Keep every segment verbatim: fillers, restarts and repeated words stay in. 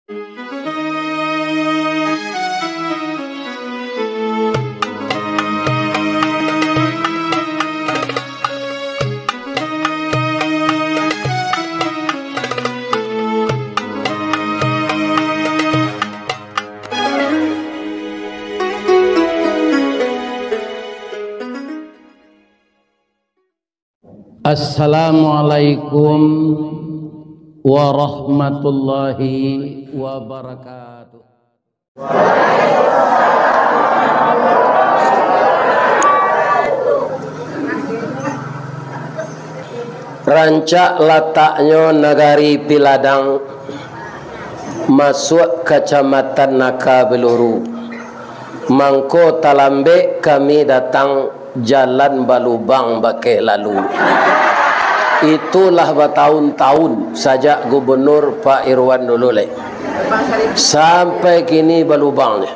Assalamualaikum warahmatullahi wabarakatuh. Rancak lataknyo Nagari Piladang, masuak Kacamatan Naka Beluru. Mangko talambek kami datang, jalan balubang bakeh lalu. Itulah batahun-tahun sajak Gubernur Pak Irwan dulu lai. Sampai kini balubang ni.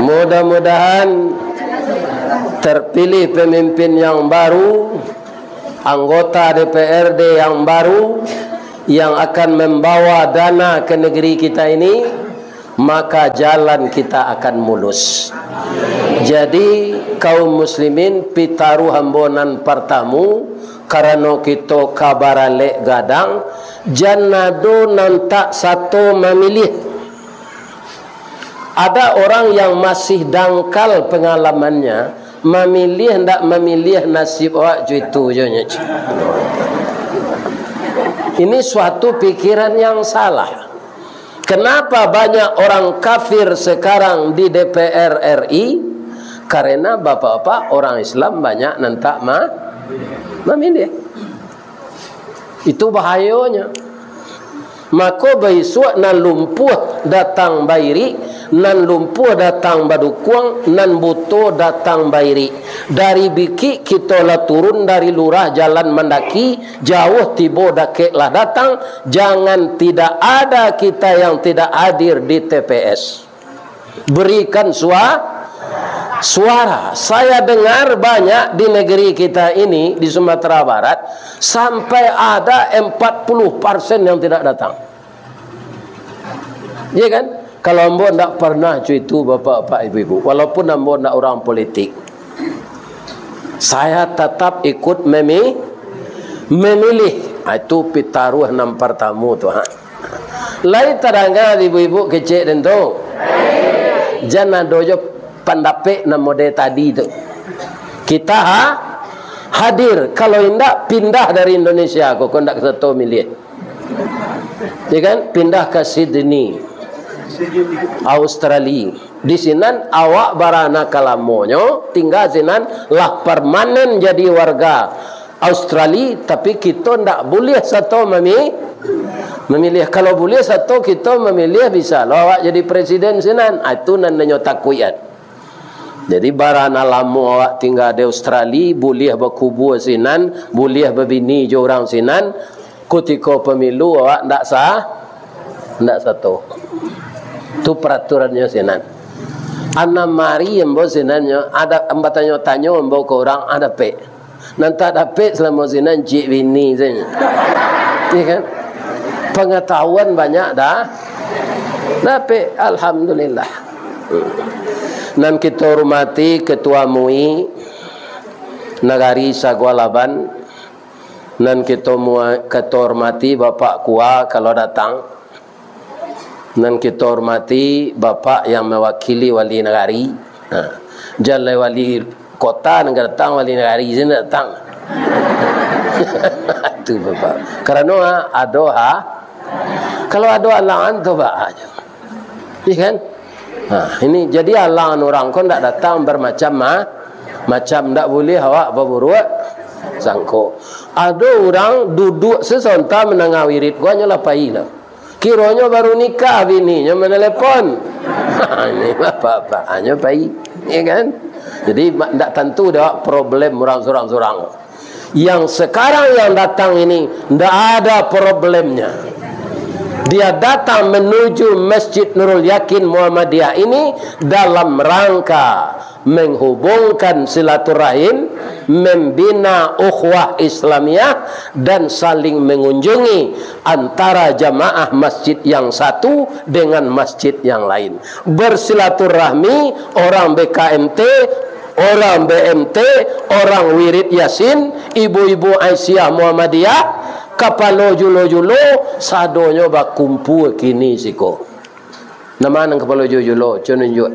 Mudah-mudahan terpilih pemimpin yang baru, anggota D P R D yang baru yang akan membawa dana ke negeri kita ini, maka jalan kita akan mulus. Jadi, kaum muslimin, pitaruah ambo nan partamu, karano kito ka baralek gadang, jan ado nan tak sato mamiliah. Ada orang yang masih dangkal pengalamannya, mamiliah ndak mamiliah nasib awak jo itu jo nyo. Ini suatu pikiran yang salah. Kenapa banyak orang kafir sekarang di D P R R I? Karena bapak-bapak orang Islam banyak nan tak ma-, mamiliah. Itu bahayonyo. Mako, baisuak nan lumpuah datang bairik, nan lumpuah datang badukuang, nan buto datang bairik. Dari bikik kito lah turun, dari lurah jalan mandaki, jauah tibo dakek lah datang, jangan tidak ada kita yang tidak hadir di T P S. Berikan sua-, suara. Saya dengar banyak di negeri kita ini, di Sumatera Barat, sampai ada empat puluh persen yang tidak datang. Iya kan? Kalau ambo ndak pernah cuy itu, bapak-bapak, ibu-ibu, walaupun ambo ndak orang politik, saya tetap ikut memi-, memilih. Ah, itu pitaruah nan partamu tu, ha. Lai tadanga ibu-ibu kecek den tu? Jan ado jo pandapek nan model tadi tu. Kita ha-, hadir. Kalau indak, pindah dari Indonesia ko, ko ndak sato miliah. Ya kan? Pindah ka Sydney, Australia. Di sinan awak barana ka lamonyo, tingga sinan lah permanen jadi warga Australia, tapi kito ndak buliah sato mami-, mamiliah. Kalau buliah sato kito mamiliah, bisa lo awak jadi presiden sinan. Ah, itu nan inyo takuikan. Jadi, barana lamo awak tingga di Australia, buliah bakubua sinan, buliah babini jo urang sinan, kutiko pemilu awak ndak sa-, ndak sato. Tu peraturannyo sinan. Anam ari ambo sinan nyo, ada, ambo tanyo-tanyo ambo ka urang, ada pek. Nan tak dapek salamo sinan cik bini sajo. Iya kan? Pangatahuan banyak dah. Dapek, alhamdulillah. Nan kito hormati Ketua MUI Nagari Sagualaban, nan kito mua-, kito hormati Bapak Kua kalau datang, nan kito hormati Bapak yang mewakili wali nagari. Ha. Jan lai wali kota nan ka datang, wali nagari sajo ndak datang. Tu Bapak. Karano, ha, ado ha. Kalau ado alangan tu, Pak, ha, jo. Iya kan? Ha, ini jadi alangan urang ko ndak datang bermacam ma-, macam, ndak buliah awak baburuak sangko. Ado urang duduak sasonta mandanga wirid ko, hanyolah pai lah. Kironyo baru nikah, bininyo manelepon. Ini bapak-bapak, hanyo pai, ya kan? Jadi, ma-, ndak tantu dek awak problem urang surang-surang. Yang sekarang yang datang ini ndak ada problemnya. Dia datang menuju Masjid Nurul Yakin Muhammadiyah ini dalam rangka menghubungkan silaturahim, membina ukhuwah Islamiyah, dan saling mengunjungi antara jamaah masjid yang satu dengan masjid yang lain. Bersilaturahmi orang B K M T, orang B M T, orang Wirid Yasin, ibu-ibu Aisyah Muhammadiyah, kapalo julo-julo, sadonyo bakumpua kini siko. Nama nan kapalo julo-julo? Cubo nunjuak.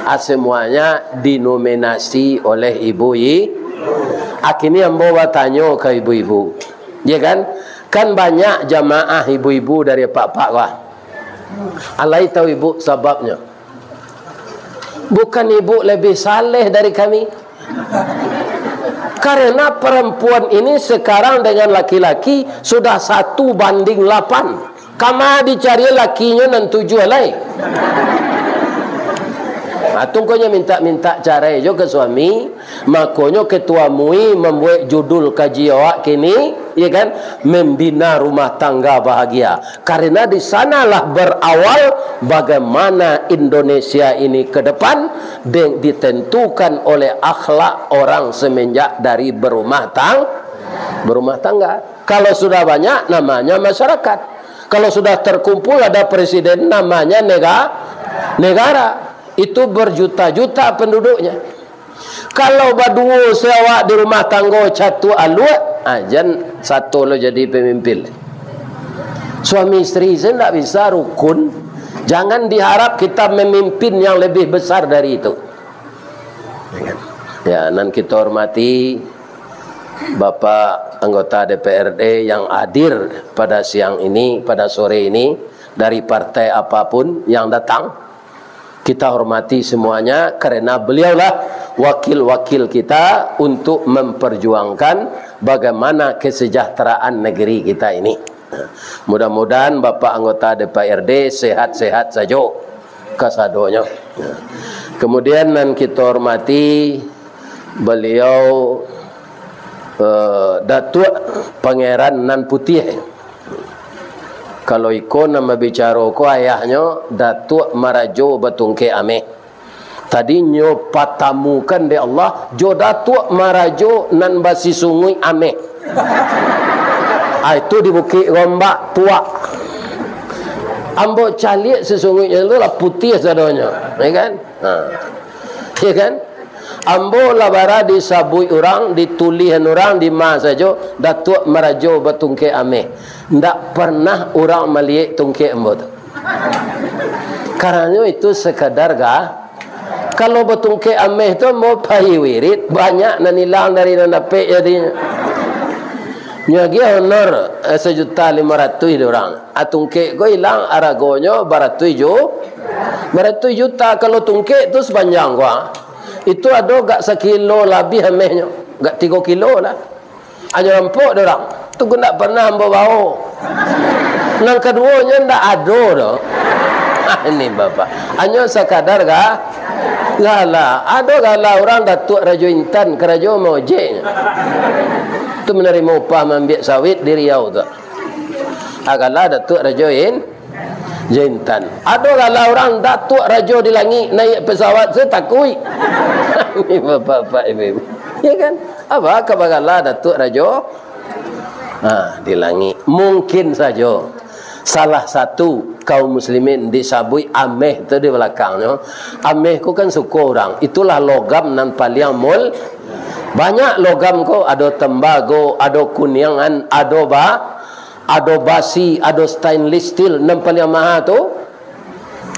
Ah, semuanya dinominasi oleh ibu-i-, ah, kini ambo batanyo ka ibu-ibu. Ya kan? Kan banyak jamaah ibu-ibu dari apak-apak ko, ah. Alai tahu ibu sababnyo? Bukan ibu lebih saleh dari kami. Karena perempuan ini sekarang dengan laki-laki sudah satu banding lapan. Kama dicari lakinyo nan tujuah lai. Atungkonyo minta-minta carai jo ka suami, makonyo ketua MUI mambuek judul kaji awak kini, ya kan, membina rumah tangga bahagia. Karena di sanalah berawal bagaimana Indonesia ini ke depan, de-, ditentukan oleh akhlak orang semenjak dari berumah tang-, berumah tangga. Kalau sudah banyak, namanya masyarakat. Kalau sudah terkumpul ada presiden, namanya nega-, negara. Itu berjuta-juta penduduknya. Kalau baduo se awak di rumah tanggo catuak aluak, ah, jan sato lo jadi pemimpin. Suami isteri se ndak bisa rukun, jangan diharap kita memimpin yang lebih besar dari itu. Ya, nan kita hormati Bapak anggota D P R D yang hadir pada siang ini, pada sore ini, dari partai apapun yang datang, kita hormati semuanya, karena beliaulah wakil-wakil kita untuk memperjuangkan bagaimana kesejahteraan negeri kita ini. Mudah-mudahan Bapak anggota D P R D sehat-sehat sajo kasadonyo. Kemudian nan kita hormati beliau, eh, Datuak Pangeran Nan Putiah. Kalau iko nan babicaro ko ayahnyo Datuak Marajo Batungkek Ameh. Tadi nyo patamukan dek Allah jo Datuak Marajo nan basisunguik ameh. Ah, itu di Bukik Gombak Tuak. Ambo caliak sisunguiknyo tu lah putiah sadonyo, ya kan? Ha. Ya kan? Ambo lah bara disabuik urang, ditulihan urang, di ma sajo, Datuak Marajo Batungkek Ameh. Ndak pernah urang maliek tungkek ambo tu. Karanyo itu sekadar ga-, kalau batungkek ameh tu ambo pai wirid, banyak nan ilang dari nan dapek jadinyo. Nyo agiah honor, eh, sajuta limo ratuih di urang. Ah, tungkek ko ilang aragonyo baratuih ju-, baratuih juta. Kalau tungkek tu sapanjang ko, ah. Itu ado gak sakilo labiah amehnyo, gak tigo kilo lah. Anyo rampok dek urang. Tu ko ndak pernah ambo bao. Nan kaduonyo ndak ado doh. Ah, ini bapak. Anyo sakadar ga-, gala. Ado gala urang Datuak Rajo Intan, karajo maojek. Tu manarimo upah maambiak sawit di Riau tu. Ah, gala Datuak Rajo In-, Intan. Ado gala urang Datuak Rajo di Langik, naiak pesawat se takuik. Ini bapak-bapak, ibu-ibu. Ya kan? Apa ka bagala Datuak Rajo? Ha, di Langik. Mungkin sajo salah satu kaum muslimin disabuik ameh tu di balakangnyo. Ameh ko kan suko urang. Itulah logam nan paliang mul-, banyak logam ko, ado tembago, ado kuniangan, ado ba-, ado basi, ado stainless steel, nan paliang maha tu,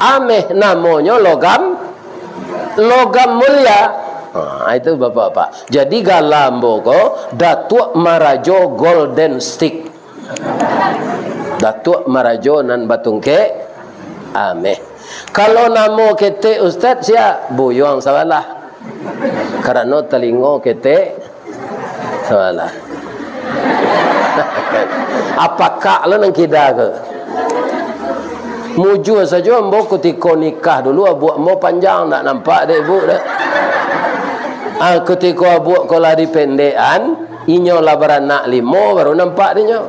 ameh namonyo logam, logam mulia. Ha, itu bapak-bapak. Jadi gala ambo ko, Datuak Marajo Golden Stick. Datuak Marajo nan batungkek ameh. Kalau namo ketek Ustaz, sia? Buyuang Sabalah. Karano talingo ketek Sabalah. Apakah lo nan kida ko? Mujua sajo ambo kutiko nikah dulu, abuak ambo panjang, ndak nampak dek ibu dah. Ah, kutiko abuak ko lah dipendekan, Inyo lah baranak limo, baru nampak dinyo.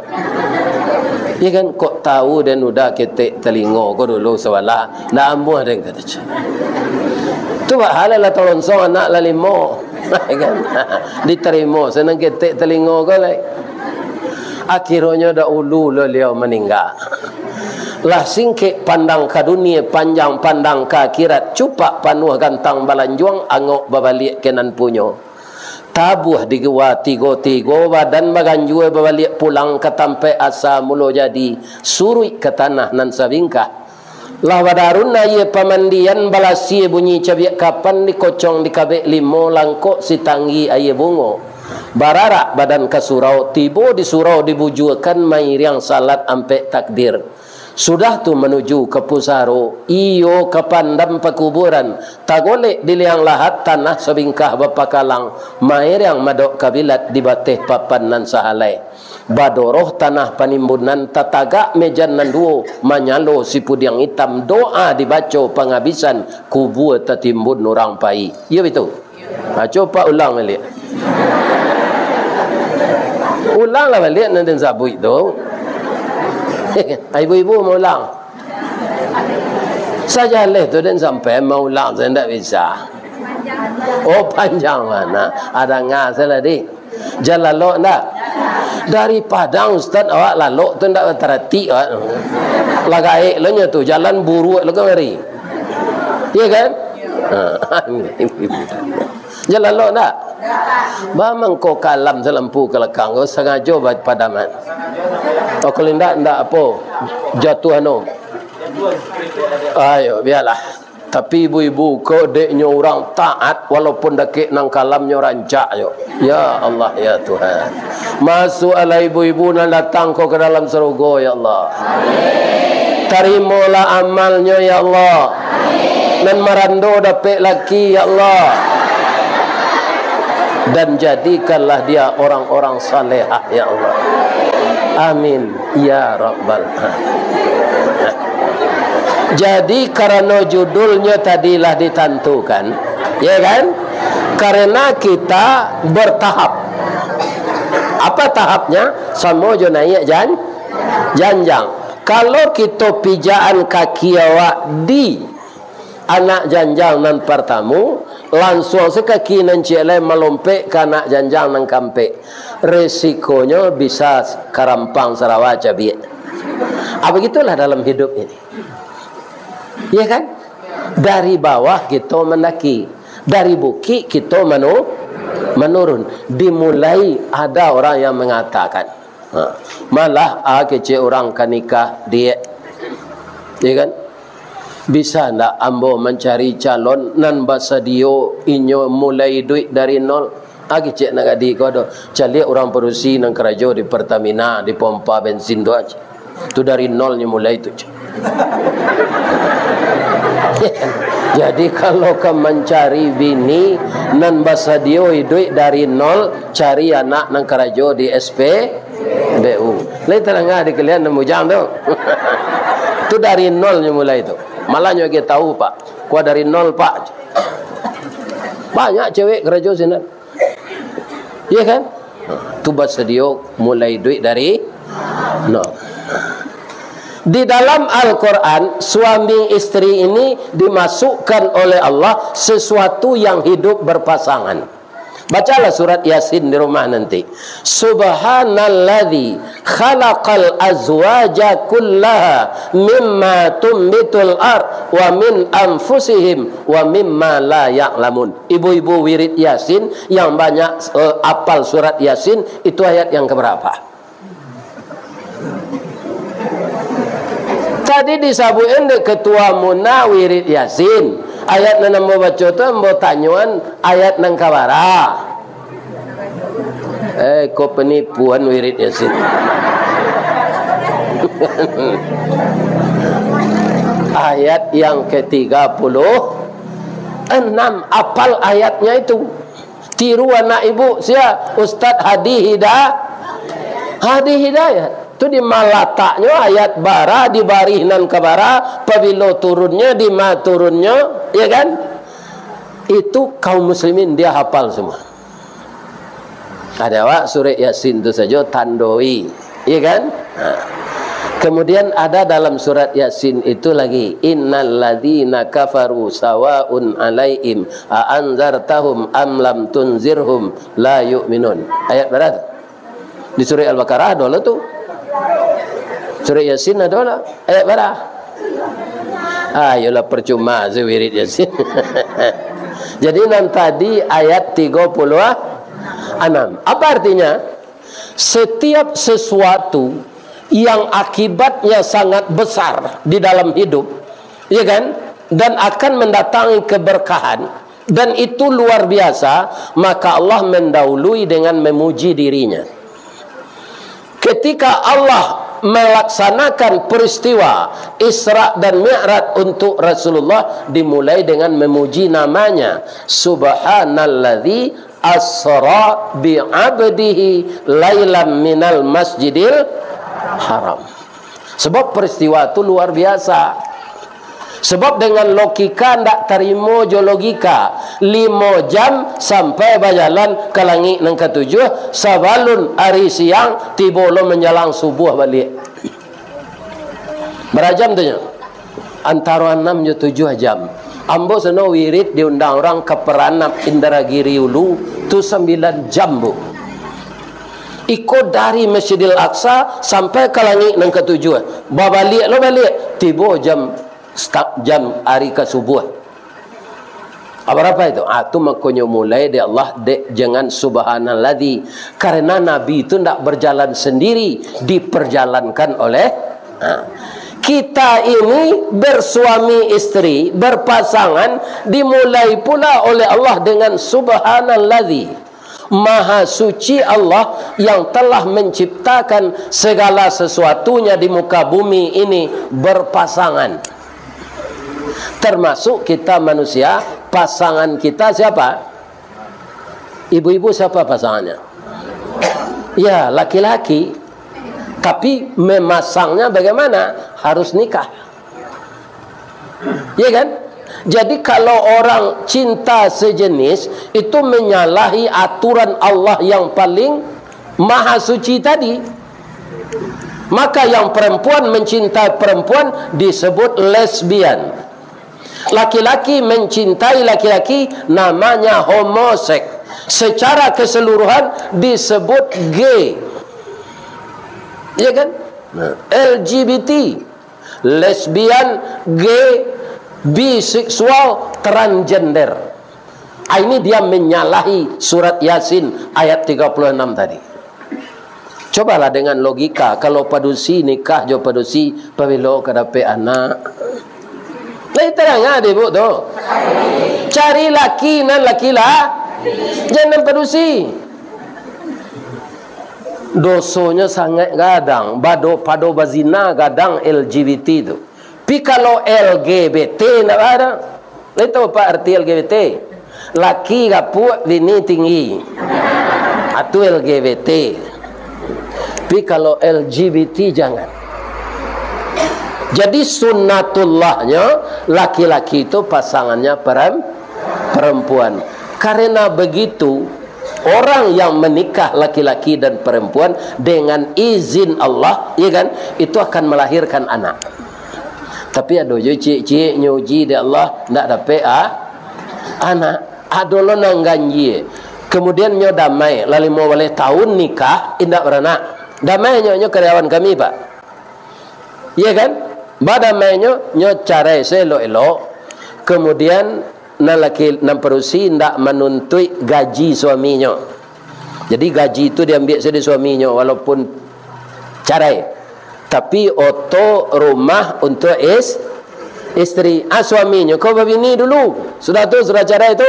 Ya kan? Kok tahu den udah ketek telingo ko dulu sabalah, ndak amuah den, kato cak. Tu bak hal lah talonsong anak lah limo. Ya kan? Ditarimo, senang ketek telingo ko lai. Akhironyo dahulu lo liau maningga. Lah singkek pandang ka dunia, panjang pandang ka akhirat, cupak panuah gantang balanjuang, angok babaliak ka nan punyo. Tabuah di gua tigo-tigo, badan baganjua babaliak pulang ka tampek asa mulo jadi, suruik ka tanah nan sabingkah. Lah badarun aia pamandian, balasia bunyi cabiak kapan, dikocong dikabek limo, langkok sitanggi aia bungo. Bararak badan ka surau, tibo di surau dibujuakan, mairiang salat ampek takdir. Sudah tu manuju ka pusaro, iyo ka pandam pakuburan, tagolek di liang lahat, tanah sabingkah bapakalang, mairiang madok kabilat di bateh papan nan sahalai. Badoroh tanah panimbunan, tatagak mejan nan duo, manyalo sipudiang itam, doa dibaco pangabisan, kubua tatimbun urang pai. Iyo bitu? Ha, cubo ulang baliak. Ulanglah baliak nan den sabuik tu. Ibu-ibu maulang. Sajaleh tu den sampai maulang, sajo ndak bisa. Oh, panjang mah. Nah, danga sajo lah, Dik. Jan lalok ndak? Dari Padang, Ustaz, awak lalok tu ndak bataratik awak. Lah gaek lo nyo tu, jalan buruak lo kamari. Iya kan? Ha. Jan lalok ndak? Ba mangko kalam salampu ka lakang ko, sangajo ba-, padaman. Oh, kalau ndak, ndak apo? Jatuah anu. Ayo, bialah. Tapi ibu-ibu ko deknyo urang taat, walaupun dakek nan kalamnyo rancak jo. Ya Allah, ya Tuhan. Masuaklah ibu-ibu nan datang ko ka dalam sarugo, ya Allah. Tarimolah amalnyo, ya Allah. Nan marando dapek laki, ya Allah. Dan jadikanlah dia orang-orang salehah, ya Allah. Amin, ya Rabbal Alamin. Jadi, karano judulnyo tadi lah ditantukan, ya kan? Karena kita bertahap. Apa tahapnya? Samo jo naiak jan-, janjang. Kalau kito pijakan kaki awak di anak janjang nan partamu, lansuang se kaki nan ciek lai malompek ka anak janjang nan kaampek. Resikonyo bisa karampang sarawa cabiak. Ah, begitulah dalam hidup ini. Iya kan? Dari bawah kito mandaki, dari bukik kito manu-, manurun. Dimulai ada orang yang mengatakan, ha, malah, ah, kecek urang ka nikah, Diak. Iya kan? Bisa ndak ambo mancari calon nan basadio inyo mulai iduik dari nol? Ah, kecek nan gadih ko do. Caliak urang padusi nan karajo di Pertamina, di pompa bensin tu aja. Tu dari nol nyo mulai tu. Jadi, kalau ka mancari bini nan basadio iduik dari nol, cari anak nan karajo di S P B U. Lai tadanga di kalian nan bujang tu? Tu dari nol nyo mulai tu. Malah nyo agiah tahu, Pak. Kua dari nol, Pak. Banyak cewek karajo sinan. Iya kan? Tu basadio mulai iduik dari nol. Di dalam Al-Quran, suami istri ini dimasukkan oleh Allah sesuatu yang hidup berpasangan. Bacalah surat Yasin di rumah nanti. Subhanalladzi khalaqal azwaja kullaha mimma tumbitul ard wa min anfusihim wa mimma la ya'lamun. Ibu-ibu wirid Yasin yang banyak, eh, apal surat Yasin, itu ayat yang keberapa? Tadi disabuikan dek Ketua Muna wirid Yasin. Ayat nan ambo baco tu ambo tanyoan ayat nan kabara. Eh, ko penipuan wirid Yasin. Ayat yang ketiga puluh enam, apal ayatnya itu. Tiru anak ibu, sia? Ustaz Hadi Hida-, Hadi Hidayat. Tu di malataknyo ayat bara, di barih nan kabara, pabilo turunnyo, di ma turunnyo, ya kan? Itu kaum muslimin dia hafal semua. Tadi awak surek Yasin tu sajo tandoi. Iya kan? Ha. Kemudian ada dalam surat Yasin itu lagi, "Innal ladzina kafaru sawaun alaihim a anzartahum am lam tunzirhum la yu'minun." Ayat bara tu? Di surek Al-Baqarah ado lah tu. Surek Yasin ado lah. Ayat bara? Ah, iyolah, percuma se wirid Yasin. Jadi, nan tadi ayat tigo puluah anam. Apa artinya? Setiap sesuatu yang akibatnya sangat besar di dalam hidup, ya kan, dan akan mendatangi keberkahan, dan itu luar biasa, maka Allah mendahului dengan memuji dirinya. Ketika Allah melaksanakan peristiwa Isra dan Mi'raj untuk Rasulullah, dimulai dengan memuji namanya, "Subhanalladzi asra bi abdihi lailam minal masjidil haram." Sebab peristiwa tu luar biasa. Sebab dengan logika ndak tarimo jo logika, limo jam sampai bajalan ka langik nan katujuah, sabalun ari siang, tibo lo manjalang subuah baliak. Bara jam tu nyo? Antaro anam jo tujuah jam. Ambo sano wirid diundang urang ka Peranap Indragiri Ulu, tu sambilan jam, Bu. Iko dari Masjidil Aqsa sampai ka langik nan katujuah. Babaliak lo baliak, tibo jam, setang-, jam ari ka subuah. Ah, barapa itu? Ah, tu makonyo mulai dek Allah, dek jangan subhanalladzi. Karena Nabi itu ndak berjalan sendiri, diperjalankan oleh, ah. Kita ini bersuami istri, berpasangan, dimulai pula oleh Allah dengan subhanalladzi. Maha suci Allah yang telah menciptakan segala sesuatunya di muka bumi ini berpasangan. Termasuk kita manusia, pasangan kita siapa? Ibu-ibu, siapa pasangannya? Ya, laki-laki. Tapi memasangnya bagaimana? Harus nikah. Ya kan? Jadi, kalau orang cinta sejenis, itu menyalahi aturan Allah yang paling maha suci tadi. Maka, yang perempuan mencintai perempuan disebut lesbian. Laki-laki mencintai laki-laki namanya homoseks. Secara keseluruhan disebut gay. Ya kan? Nah, L G B T. Lesbian, gay, biseksual, transgender. Ah, ini dia menyalahi surat Yasin ayat tiga puluh enam tadi. Cobalah dengan logika, kalau padusi nikah jo padusi, pabilo ka dapek anak? Lai tarang dek ibu tu. Cari laki nan laki lah, jan nan padusi. Dosonyo sangaik gadang, bado pado bazina gadang L G B T tu. Pi kalau L G B T ndak baa doh. Lai tahu apo arti L G B T? Laki gapuak, bini tinggi. Ah, tu L G B T. Pi kalau L G B T jangan. Jadi sunnatullahnyo laki-laki tu pasangannya perem-, perempuan. Karena begitu, orang yang menikah laki-laki dan perempuan dengan izin Allah, ya kan, itu akan melahirkan anak. Tapi ado jo ciek-ciek nyo uji dek Allah, ndak dapek a-, anak. Ado lo nan ganjie. Kemudian nyo damai, lah limo baleh tahun nikah, indak baranak. Damai nyo, nyo karyawan kami, Pak. Iya kan? Badamai nyo, nyo carai saelok-elok. Kemudian, nan laki, nan padusi ndak manuntuik gaji suaminyo. Jadi, gaji tu diambiak sajo dari suaminyo, walaupun carai. Tapi, oto, rumah untuak is-, isteri. Ah, suaminyo ko babini dulu. Sudah tu, sudah carai tu,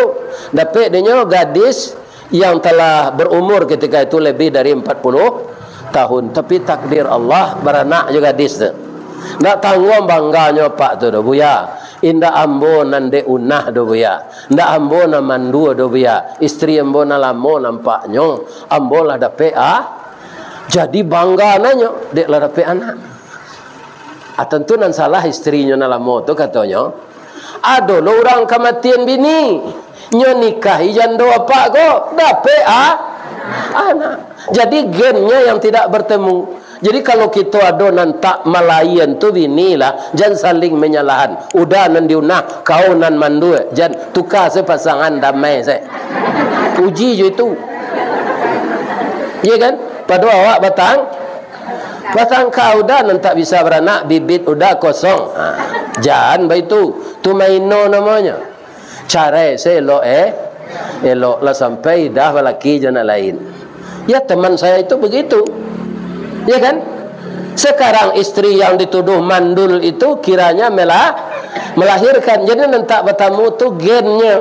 dapek dinyo gadis yang telah berumur ketika itu lebih dari empat puluh tahun. Tapi takdir Allah, baranak jo gadis tu. Ndak tangguang bangganyo apak tu doh, Buya. Indak ambo nan dek Unah doh, Buya. Ndak ambo nan mandua doh, Buya. Isteri ambo nan lamo nampaknyo. Ambo lah dapek, ah. Jadi bangga nanyo, dek lah dapek anak. Ah, tantu nan salah isterinyo nan lamo tu, katonyo. Ado lo urang kamatian bini, nyo nikahi jando apak ko, dapek, ah. Anak. Jadi gennya yang tidak bertemu. Jadi kalau kito ado nan tak malaian tu bini lah, jan saling manyalahan. Uda nan diunah, kau nan mandul, jan tuka se pasangan damai se. Uji jo itu. Iya kan? Pado awak batang, batang kau uda nan tak bisa baranak, bibit uda kosong. Ha, jan baitu. Tu maino namonyo. Carai se elok, eh. Elok lah sampai idah balaki jo nan lain. Ya, teman saya itu begitu. Ya kan? Sekarang istri yang dituduh mandul itu kiranya mela-, melahirkan. Jadi nan tak batamu tu gennya.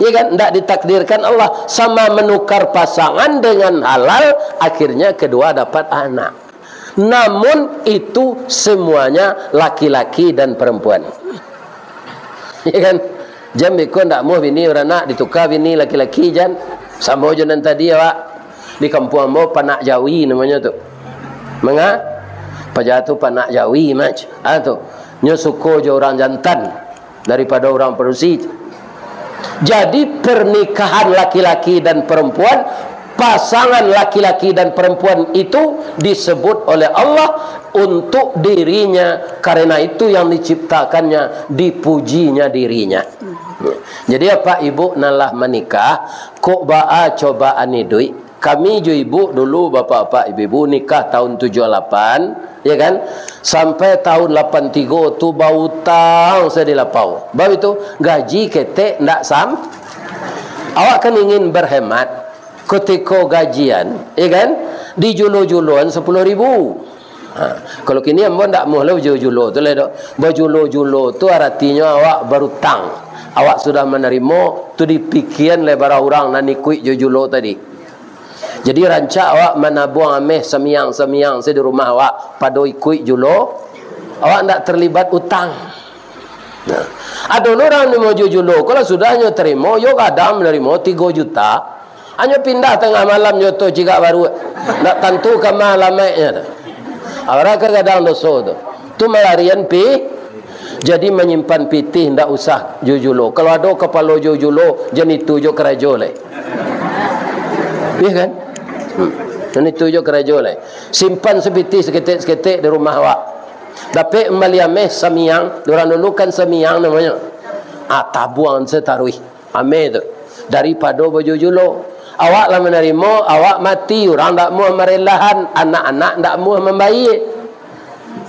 Ya kan? Ndak ditakdirkan Allah. Sama menukar pasangan dengan halal, akhirnya kedua dapat anak. Namun itu semuanya laki-laki dan perempuan. Ya kan? Jan beko ndak muah bini baranak, dituka bini laki-laki, jan. Samo jo nan tadi awak. Di kampuang ambo panak jawi namonyo tu. Manga? Paja tu panak jawi, mac. Ah tu. Nyo suko jo urang jantan daripado urang padusi. Jadi, pernikahan laki-laki dan perempuan, pasangan laki-laki dan perempuan itu disebut oleh Allah untuk dirinya, karena itu yang diciptakannya, dipujinya dirinya. Jadi, apak ibuk nan lah manikah, kok baa cobaan iduik? Kami jo ibuk dulu, bapak-bapak, ibu-ibu, nikah tahun tujuah lapan, ya kan? Sampai tahun lapan tigo tu bautang se di lapau. Baitu, gaji ketek ndak sam-, awak kan ingin berhemat. Kutiko gajian, ya kan? Dijulo-juloan sapuluah ribu. Ha, kalau kini ambo ndak muah lo bajulo-julo tu lai doh. Bajulo-julo tu aratinyo awak barutang. Awak sudah manarimo, tu dipikian lai bara urang nan ikuik jo julo tadi. Jadi, rancak awak manabuang ameh samiang-samiang se di rumah awak, pado ikuik julo, awak ndak terlibat utang. Nah, ado lo urang nimo jo julo, kalau sudah nyo tarimo, yo gadang manarimo tigo juta, anyo pindah tangah malam nyo tu cigak baruak, ndak tantu kama alamaiknyo tu. Awak ka gadang doso tu. Tu malarian pi-, jadi manyimpan pitih ndak usah jo julo. Kalau ado kapalo jo julo, jan itu jo karajo lai. Iya kan? Hmm. Jan itu jo karajo lai. Simpan sapitih saketek-saketek di rumah awak. Dapek mambali ameh samiang, urang dulu kan samiang namonyo. Ah, tabuang se taruih. Ameh tu, daripado bajulo-julo. Awak lah manarimo, awak mati, urang ndak muah marelahan, anak-anak ndak muah mambayie.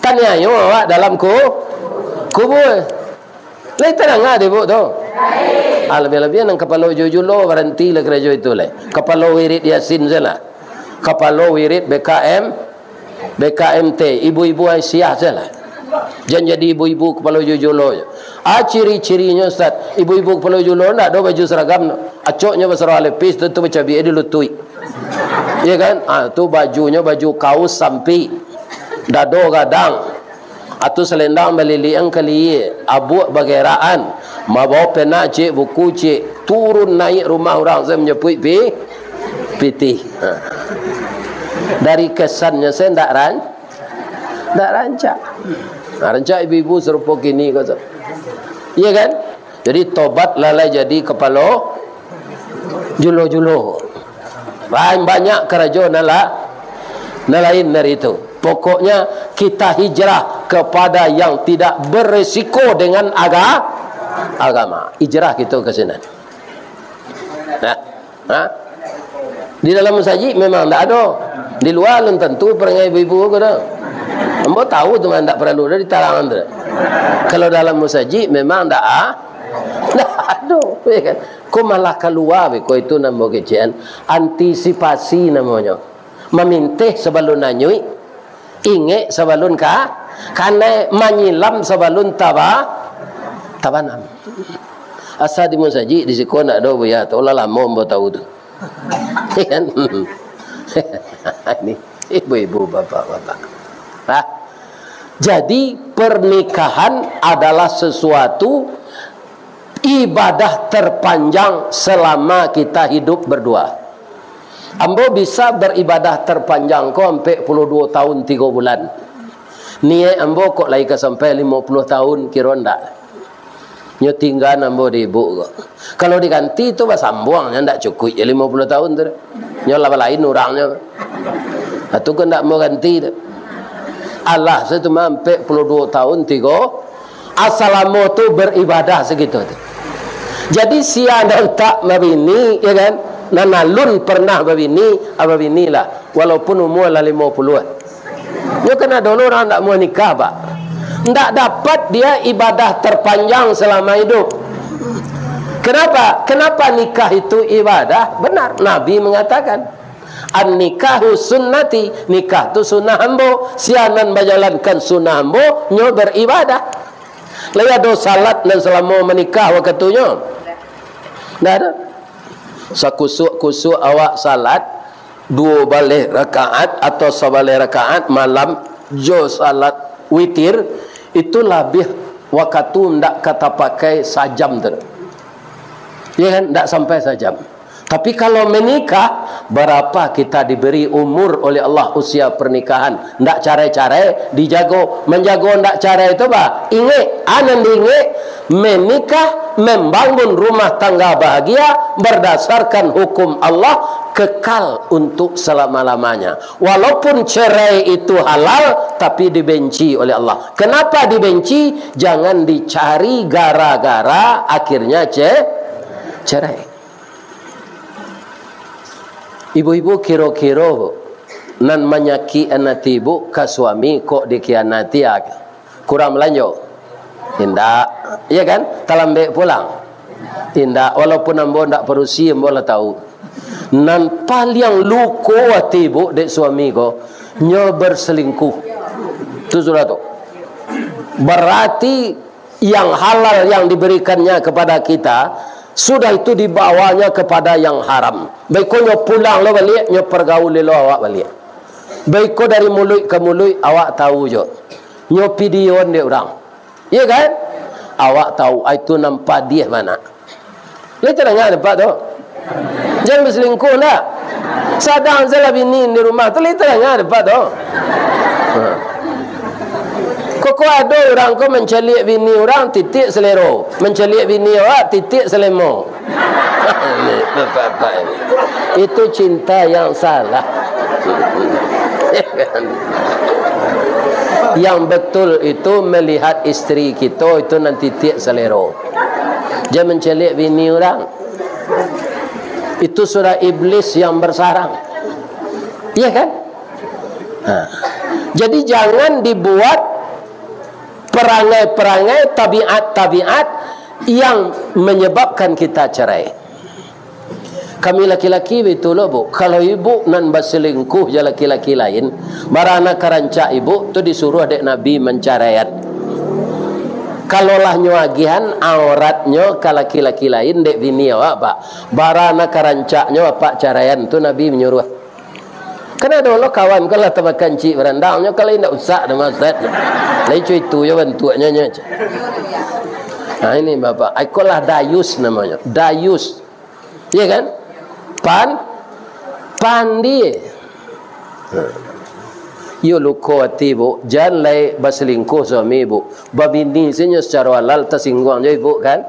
Taniayo awak dalam ku-, kubua. Lai tadanga dek ibuk tu? Ah, labiah-labiah nan kapalo julo-julo, barantilah karajo itu lai. Kapalo wirid Yasin sajolah. Kapalo wirid B K M, B K M T, ibu-ibu Aisyah sajolah. Jan jadi ibu-ibu kapalo julo-julo. Ah, ciri-cirinyo, Ustaz, ibu-ibu kapalo julo ndak ado baju seragam tu. Acoknyo basarah lepis tu, tu bacabiak di lutuik. Iya kan? Ah, tu bajunyo baju kaus sampik. Dado gadang. Atu salendang baliliang kalia, abuak bagerakan, mabao pena ciek, buku ciek, turun naiak rumah urang, saya manjapuik pi-, pitih. Ha. Dari kesannyo saya ndak ran-, ndak rancak. Nah, rancak ibu-ibu sarupo kini ko tu. Iya kan? Jadi, tobatlah lai jadi kapalo julo-julo. Lain banyak karajo nan la-, nan lain dari itu. Pokoknya, kita hijrah kepada yang tidak beresiko dengan aga-, agama. Hijrah kito ka sinan. Nah. Ha? Di dalam masajik memang ndak ado. Di lua alun tantu parangai ibu-ibu ko doh. Ambo tahu tu mah, ndak paralu doh ditarangan tu. Kalau dalam masajik memang ndak a-, ndak ado, ya kan? Ko malah kalua beko itu namo kecekan. Antisipasi namonyo. Mamintih sabalun anyuik. Ingek sabalun ka-, kanai, manyilam sabalun taba-, tabanam. Asa di musajik di siko ndak ado, Buya, tu lah lamo ambo tahu tu. Kan? Ini ibu-ibu, bapak-bapak. Nah, jadi pernikahan adalah sesuatu ibadah terpanjang selama kita hidup berdua. Ambo bisa beribadah terpanjang ko ampek puluah duo tahun tigo bulan. Niaik ambo kok lai ka sampai limo puluah tahun, kiro ndak? Nyo tingga ambo di ibu ko. Kalau diganti tu basambuang, nyo ndak cukuik jo limo puluah tahun tu. Nyo lah balain urangnyo. Nah, tu ko ndak mau ganti tu. Alah, saya tu mah ampek puluah duo tahun tigo. Asalamo tu beribadah sagitu tu. Jadi, sia nan tak babini, ya kan? Nan alun pernah babini, ah, babinilah. Walaupun umua lah limo puluah. Nyo kan ado lo urang ndak mau nikah, Pak. Ndak dapat dia ibadah terpanjang selama hidup. Kenapa? Kenapa nikah itu ibadah? Benar, Nabi mengatakan, "An-nikahu sunnati," nikah tu sunnah ambo. Sia nan bajalankan sunnah ambo, nyo beribadah. Lai ado salat nan salamo manikah wakatunyo? Ndak ado. Sakusuak-kusuak awak salat, duo baleh rakaat atau sabaleh rakaat malam jo salat witir, itu labiah wakatu ndak ka tapakai sajam tu. Ya kan? Ndak sampai sajam. Tapi kalau menikah, berapa kita diberi umur oleh Allah usia pernikahan? Ndak carai-carai, dijago. Manjago ndak carai tu, bah, ingek, anan diingek, menikah, membangun rumah tangga bahagia berdasarkan hukum Allah, kekal untuk selama-lamanya. Walaupun cerai itu halal, tapi dibenci oleh Allah. Kenapa dibenci? Jangan dicari gara-gara akhirnya ce-, cerai. Ibu-ibu, kiro-kiro, Bu, nan manyakik ati ibu ka suami kok dikhianati, ah, kurang balanjo? Indak. Iya kan? Talambek pulang? Indak. Walaupun ambo ndak padusi, ambo lah tahu. Nan paliang luko ati ibu dek suami ko, nyo berselingkuh. Tu sudah tu. Berarti yang halal yang diberikannya kepada kita, sudah itu dibawanya kepada yang haram. Baiko nyo pulang lo baliak, nyo pergaul lo awak baliak. Baiko dari muluik ka muluik, awak tahu jo. Nyo pidion dek urang. Iya kan? Awak tahu, ah, itu nan padiah bana. Lai tadanga dek Apak tu? Jan baselingkuh ndak? Sadang salah bini di rumah tu, lai tadanga dek Apak tu? Ha. Kok, kok ado urang ko mancaliak bini urang, titiak selero. Mancaliak bini awak, titiak selemo. Ini bapak-bapak ini. Itu cinta yang salah. Yang betul itu melihat istri kito itu nan titiak selero. Jan mancaliak bini urang. Itu surah iblis yang bersarang. Iya kan? Ha. Jadi jangan dibuat perangai-perangai, tabiat-tabiat yang menyebabkan kita cerai. Kami laki-laki baitu lo, Bu. Kalau ibu nan baselingkuh jo laki-laki lain, bara nan ka rancak ibu tu disuruah dek Nabi mancaraian. Kalau lah nyo agiahan auratnyo ka laki-laki lain dek bini awak, Pak, bara nan ka rancaknyo apak caraian tu Nabi manyuruah. Kan ado lo kawan ko lah tamakan cik barandang, nyo kalau indak usah doh, Ustaz. Lai co itu jo bantuaknyo, nyo. Nah, ini Bapak, iko lah dayus namonyo. Dayus. Iya kan? Pan-, pandie. Iyo luko ati, Bu. Jan lai baselingkuh suami, Bu. Babini sajo sacaro halal tasingguang jo ibu, kan?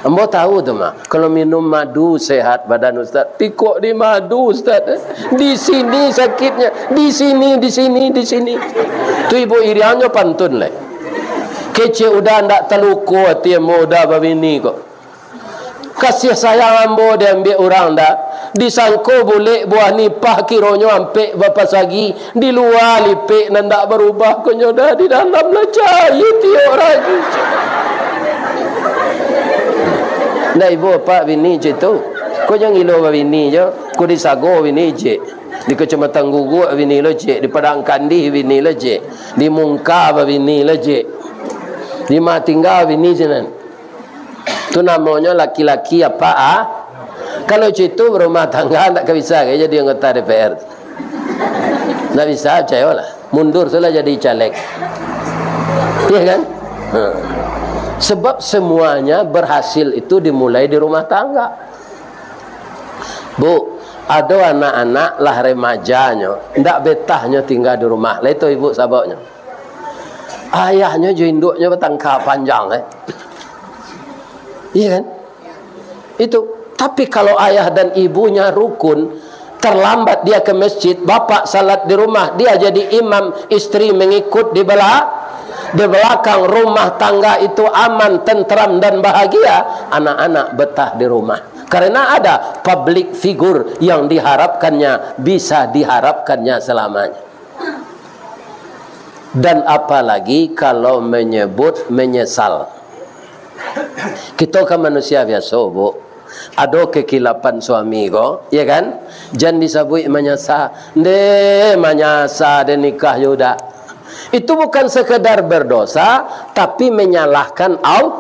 Ambo tahu tu mah. Kalau minum madu sehat badan Ustaz. Pikok di madu, Ustaz, eh. Di sini sakitnya, di sini, di sini, di sini. Tu ibu iriangnyo pantun lai. Kecek udah ndak taluko ati ambo udah babini ko. Kasih sayang ambo diambiak urang dah. Disangko bulek buah nipah, kironyo ampek bapasagi. Di lua lipek nan ndak barubah, konyo dah di dalam lah caia tiok ragi. Ndak ibo apak bini cek tu. Ko jan gilo babini jo. Ko di Sago bini cek. Di Kecamatan Guguak bini lo cek. Di Padang Kandih bini lo cek. Di Mungka babini lo cek. Di ma tingga bini sinan. Tu namonyo laki-laki apak, ah? Kalau cak itu, berumah tangga ndak ka bisa ka jadi anggota D P R. Ndak bisa, picayolah. Mundur sajolah jadi caleg. Iya kan? Ha. Sebab semuanya berhasil itu dimulai di rumah tangga. Bu, ado anak-anak lah remajanyo, ndak betahnyo tingga di rumah. Lah itu ibu sababnyo. Ayahnyo jo induknyo batangka panjang, eh. Iya kan? Itu. Tapi kalau ayah dan ibunya rukun, terlambat dia ke masjid, bapak salat di rumah, dia jadi imam, istri mengikut di bela-, di belakang, rumah tangga itu aman, tentram, dan bahagia, anak-anak betah di rumah. Karena ada public figure yang diharapkannya, bisa diharapkannya selamanya. Dan apalagi kalau menyebut menyesal. Kito kan manusia biaso, Bu. Ado kekilapan suami ko, ya kan? Jan disabuik manyasa. Nde manyasa den nikah jo uda. Itu bukan sekedar berdosa, tapi menyalahkan Al-,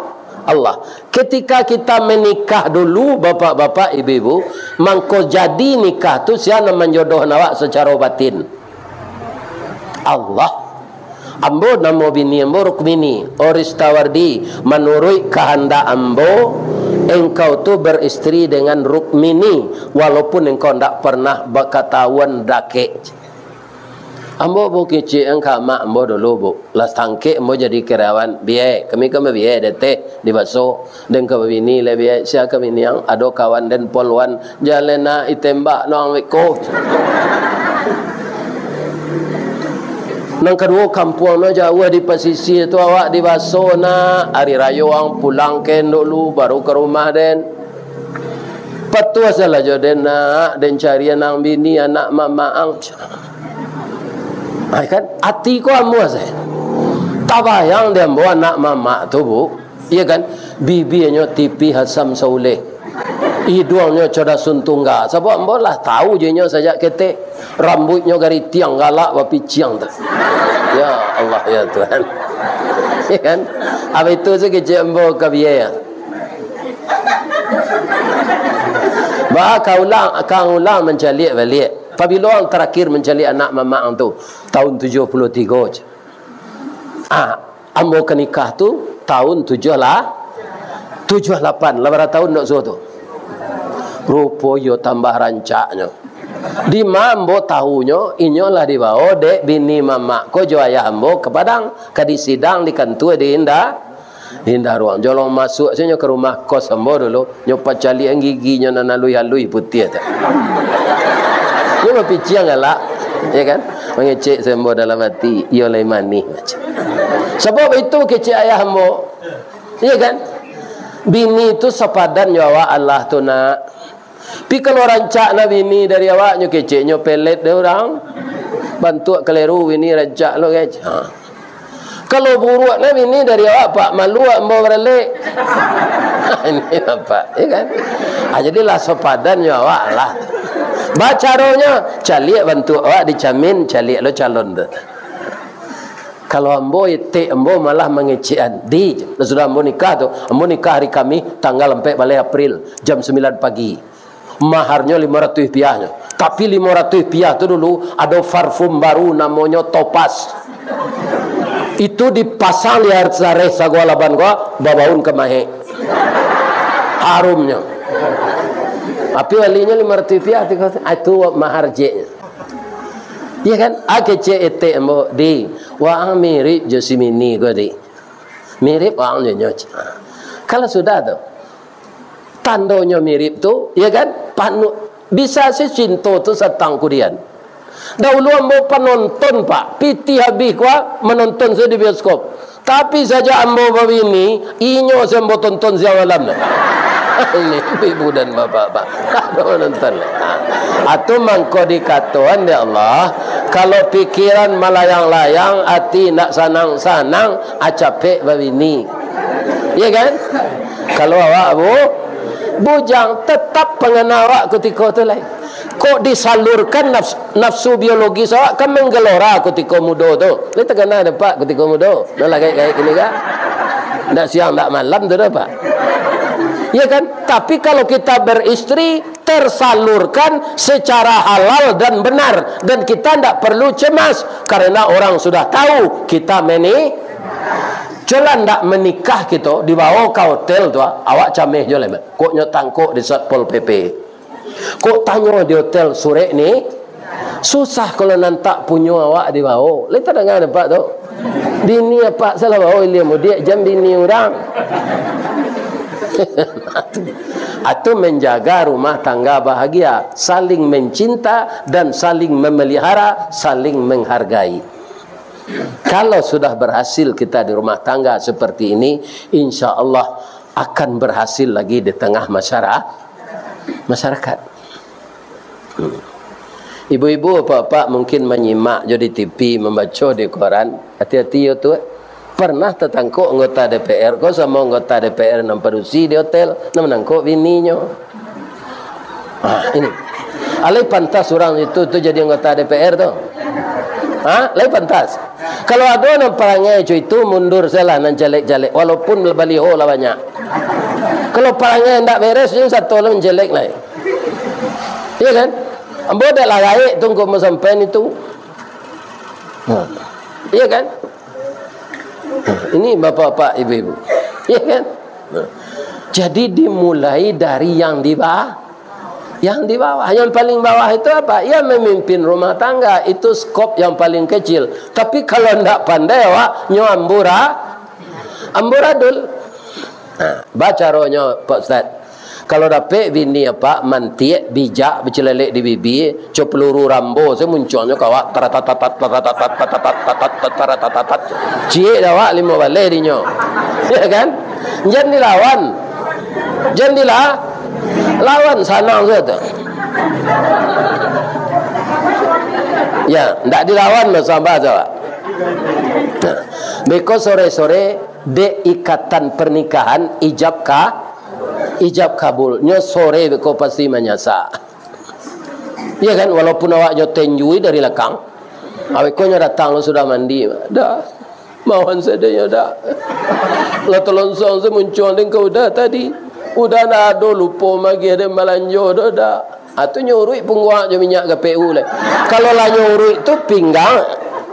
Allah. Ketika kita menikah dulu, bapak-bapak, ibu-ibu, mangko jadi nikah tu sia nan manjodohkan awak secara batin. Allah. Ambo namo bini ambo Rukmini, Oristawardi, manuruik kahandak ambo, engkau tu beristri dengan Rukmini, walaupun engkau ndak pernah bakatahuan dakek. Ambo bukicik ang ka amak ambo dulu, Bu. Lah sangkek ambo jadi karyawan, biai, kami kan babiai dek teh, dibaso. Den ka babini lai biai, sia ka bini ang, ado kawan den polwan, jaleh nak itembak no ang beko. Nan kaduo, kampuang no jauah di pasisia tu, awak dibaso nak, ari rayo ang pulang ken dulu, baru ka rumah den. Patuah salah jo den nak, den carian ang bini anak mamak ang. Ai kan, ati ko amuah sae. Tabayang di ambo anak mamak tu, Bu. Iya kan? Bibianyo tipih asam sauleh. Iduangnyo coda sun tungga. Sabab ambo lah tahu jo inyo sajak ketek. Rambuiknyo garitiang, galak bapiciang tu. Ya Allah, ya Tuhan. Iya kan? Abih tu se kecek ambo ka biai. Ba, ka ulang, ka ulang mancaliak baliak. Pabilo ang tarakhir mancaliak anak mamak ang tu? Tahun tujuah puluah tigo je. Ah, ambo ka nikah tu tahun tujuah lah, tujuah lapan, lah bara tahun ndak suah tu. Rupo iyo tambah rancaknyo. Di ma ambo tahunyo, inyo lah dibawo dek bini mamak ko jo ayah ambo ka Padang, ka disidang di kantua di Indah, Indah Ruang. Jolong masuak sajo ka rumah kos ambo dulu. Nyo pacaliak giginyo nan aluih-aluih putiah tu. Nyo bapiciang galak, ya kan? Mangecek se ambo dalam ati, iyo lai manih macam. Sabab itu kecek ayah ambo, ya kan? Bini tu sapadan jo awak alah tu nak. Pi kalau rancak na bini dari awak, nyo kecek nyo pelet dek urang. Bantuak kaleru bini rancak lo, kecek. Ha. Kalau buruak na bini dari awak, Pak, malu ambo baralek. Ini Bapak, ya kan? Ah, jadi lah sapadan jo awak lah. Bacaronyo, caliak bantuak awak dicamin, caliak lo calon tu. Kalau ambo, etek ambo malah mangecekan. Di, sudah ambo nikah tu, ambo nikah hari Kamih tanggal ampek baleh April, jam sambilan pagi. Maharnyo limo ratuih piahnyo. Tapi limo ratuih piah tu dulu ado parfum baru namonyo Topaz. Itu dipasang di sareh sago alaban ko, babaun ka mahek. Harumnyo. Tapi balinyo limo ratuih piah tu, ah, itu mahar jeknyo. Iya kan? Ah, kecek etek ambo, "Di, waang mirip jo si Mini ko, Di." Mirip waang jo nyo. Kalau sudah tu, tandonyo mirip tu, ya kan? Panuh, bisa se cinto tu satang kudian. Dahulu ambo panonton, Pak, pitih abih kuah manonton sajo di bioskop. Tapi sajak ambo babini, inyo se ambo tonton siang malam tu. Ini ibu dan bapak, Pak. Ado manonton. Atu mangko dikatoan dek Allah, kalau pikiran malayang-layang, ati ndak sanang-sanang, ah, capek babini. Iya kan? Kalau awak bu-, bujang, tetap pangana awak kutiko tu lai. Kok disalurkan nafs-, nafsu biologis awak kan manggelora kutiko mudo tu. Lai takana dek Pak kutiko mudo. Nan lah gaek-gaek kini ka. Ndak siang, ndak malam tu doh, Pak. Iya kan? Tapi kalau kita beristri, tersalurkan secara halal dan benar, dan kita ndak perlu cemas karena orang sudah tahu kita meni-, colah ndak menikah kito, dibawo ka hotel tu, ah, awak cameh jo lai, Mat. Kok nyo tangkok di Satpol P P. Kok tanyo di hotel surek ni, susah kalau nan tak punyo awak dibawo. Lai tadanga dek Pak tu. Bini apak salah bawo ilia mudiak, jan bini urang. Atau menjaga rumah tangga bahagia, saling mencinta dan saling memelihara, saling menghargai. Kalau sudah berhasil kita di rumah tangga seperti ini, insya Allah akan berhasil lagi di tengah masyara-, masyarakat. Hmm. Ibu-ibu, apak-apak mungkin manyimak jo di T V, mambaco di koran. Hati-hati yo tu, eh. Pernah tatangkok anggota D P R ko samo anggota D P R nan padusi di hotel, nan manangkok bininyo. Ah, ini. Alai pantas urang itu tu jadi anggota D P R tu? Ha? Lai pantas? Kalau ado nan parangai co itu, mundur sajolah nan jalek-jalek, walaupun baliho lah banyak. Kalau parangai ndak beres, nyo sato lah manjelek lai. Iya kan? Ambo dak lah gaek tu ngko masampaian itu. Ha. Iya kan? Ha. Ini bapak-bapak, ibu-ibu. Iya kan? Ha. Jadi dimulai dari yang di bawah. Yang di bawah. Yang paling bawah itu apa? Yang memimpin rumah tangga. Itu skop yang paling kecil. Tapi kalau ndak pandai awak, nyo ambura-, amburadul. Nah, bacaronyo, Pak Ustaz. Kalau dapek bini, apak, mantiak, bijak, bacelelek di bibia, co peluru Rambo, se muncuangnyo ka awak, taratatat, taratatat, taratatat, taratatat. Ciek dah awak limo baleh dinyo. Ya kan? Jan dilawan. Jan dila-, lawan, sanang sajo tu. Ya, ndak dilawan, Mas, sabar sajo, Pak. Nah, beko sore-sore, dek ikatan pernikahan ijab ka-, ijab kabul. Nyo sore beko pasti manyasa. Iya kan, walaupun awak nyo tenjui dari lakang. Awak ko nyo datang lo sudah mandi. Dah. Mawan sadonyo dah. Lah talonsong se muncuang dek ka Uda tadi. Uda ndak ado, lupo magiah dek balanjo do dah. Ah, tu nyo uruik pungguang jo minyak G P U lai. Kalau lah nyo uruik tu pinggang,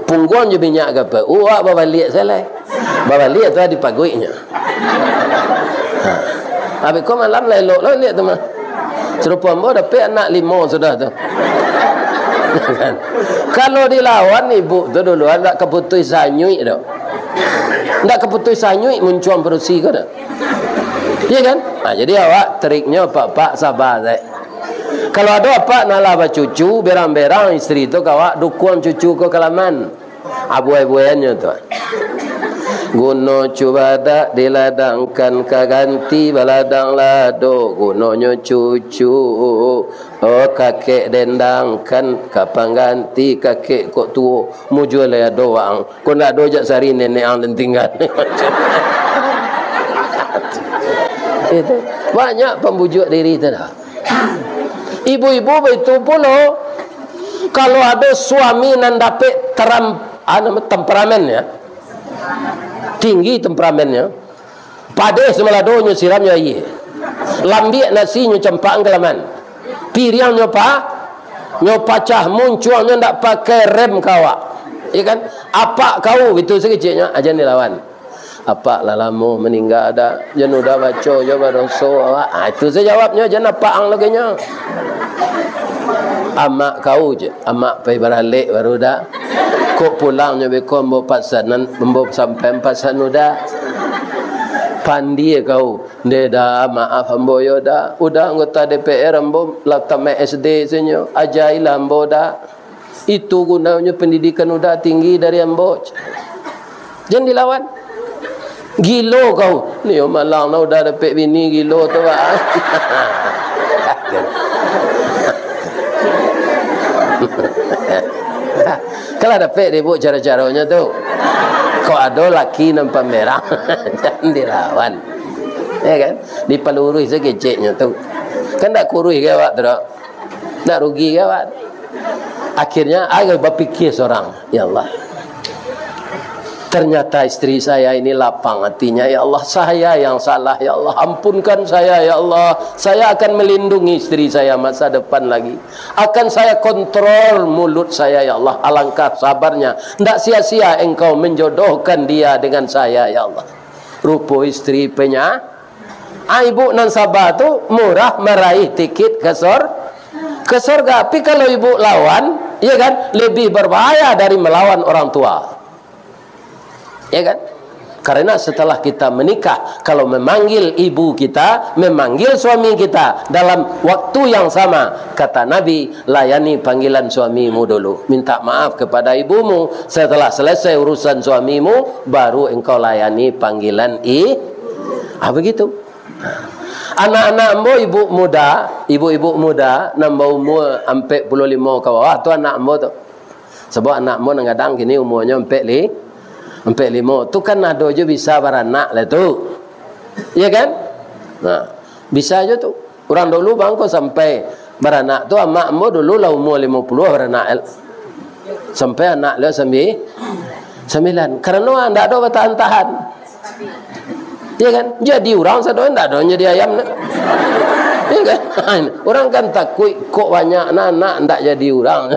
pungguang jo minyak G P U, awak babaliak sajo lai. Babaliak tu di paguiknyo. Ha. Abih ko malam lah elok lah liak tu mah. Sarupo ambo dapek anak limo sudah tu. Kalau dilawan ibu tu duluan, ndak kaputuih sanyuik doh. Ndak kaputuih sanyuik muncuang padusi ko doh. Iya kan? Ha, jadi awak triknyo, apak-apak, sabar sajo. Kalau ado apak nak lah bacucu, berang-berang isteri tu ka awak dukuang cucu ko ka laman. Abuai-buaiannyo tu. Guno cubadak diladangkan ka ganti baladang lado, gunonyo cucu. Oh, kakek dendangkan ka pangganti kakek kok tuo. Mujua lai ado waang. Kok ndak ado jak sari nenek ang den tingga. Itu. Banyak pambujuak diri tu dah. Ibu-ibu baitu pulo, kalau ado suami nan dapek teram-, anu, temperamennya, tinggi temperamennya, padeh samaladonyo siramnyo aia, lambiak nasinyo campakkan ka laman, piriangnyo pa-, nyo pacah, muncuangnyo ndak pakai rem ka awak, iya kan? Apak kau, itu sakeceknyo, ajan dilawan. Apak lah lamo maningga dah. Jan Uda baco jo badoso awak. Ah, itu sajo jawabnyo, jan apak ang lagi nyo. Amak kau je. Amak pai baralek baru dah. Kok pulangnyo beko ambo pasanan, ambo sampaian pasan Uda. Pandie kau. Ndeh dah, maaf ambo yo dah. Uda anggota D P R, ambo lah tamat S D sajo. Ajailah ambo dah. Itu gunonyo pandidikan Uda tinggi dari ambo. Jan dilawan. Gilo kau. Nio malang lah Uda dapek bini gilo tu, Pak. Kalau dapek dek ibu caro-caronyo tu. Kok ado laki nan pamerang, jan dilawan. Ya kan? Dipaluruih sakeceknyo tu. Kan ndak kuruih ka awak tu, dok? Ndak rugi ka awak? Akhirnya, agak bapikir sorang, "Ya Allah, ternyata istri saya ini lapang hatinya, ya Allah. Saya yang salah, ya Allah. Ampunkan saya, ya Allah. Saya akan melindungi istri saya masa depan lagi. Akan saya kontrol mulut saya, ya Allah. Alangkah sabarnya. Ndak sia-sia Engkau menjodohkan dia dengan saya, ya Allah." Rupo istri penya-, Ah, ibu nan sabar tu murah maraih tikit ka sor-, ka sorga. Tapi kalau ibu lawan, ya kan, lebih berbahaya dari melawan orang tua. Ya kan? Karena setelah kita menikah, kalau memanggil ibu kita, memanggil suami kita dalam waktu yang sama, kata Nabi, layani panggilan suamimu dulu. Minta maaf kepada ibumu. Setelah selesai urusan suamimu, baru engkau layani panggilan i-, ah, begitu. Anak-anak ambo, ibu muda, ibu-ibu muda, nan baumua ampek puluah limo ka bawah, tu anak ambo tu. Sabab anak ambo nan gadang kini umuanyo ampek li-, ampek limo. Tu kan ado jo bisa baranak lah tu. Iya kan? Nah, bisa jo tu. Urang dulu bangko sampai baranak tu, amak ambo dulu lah umua limo puluah baranak el-, sampai anak lah sambi-, sambilan. Karano ndak ado batahan-tahan. Iya kan? Jadi urang sado, ndak ado jadi ayam nak. Iya kan? Urang kan takuik, kok banyak anak, ndak jadi urang.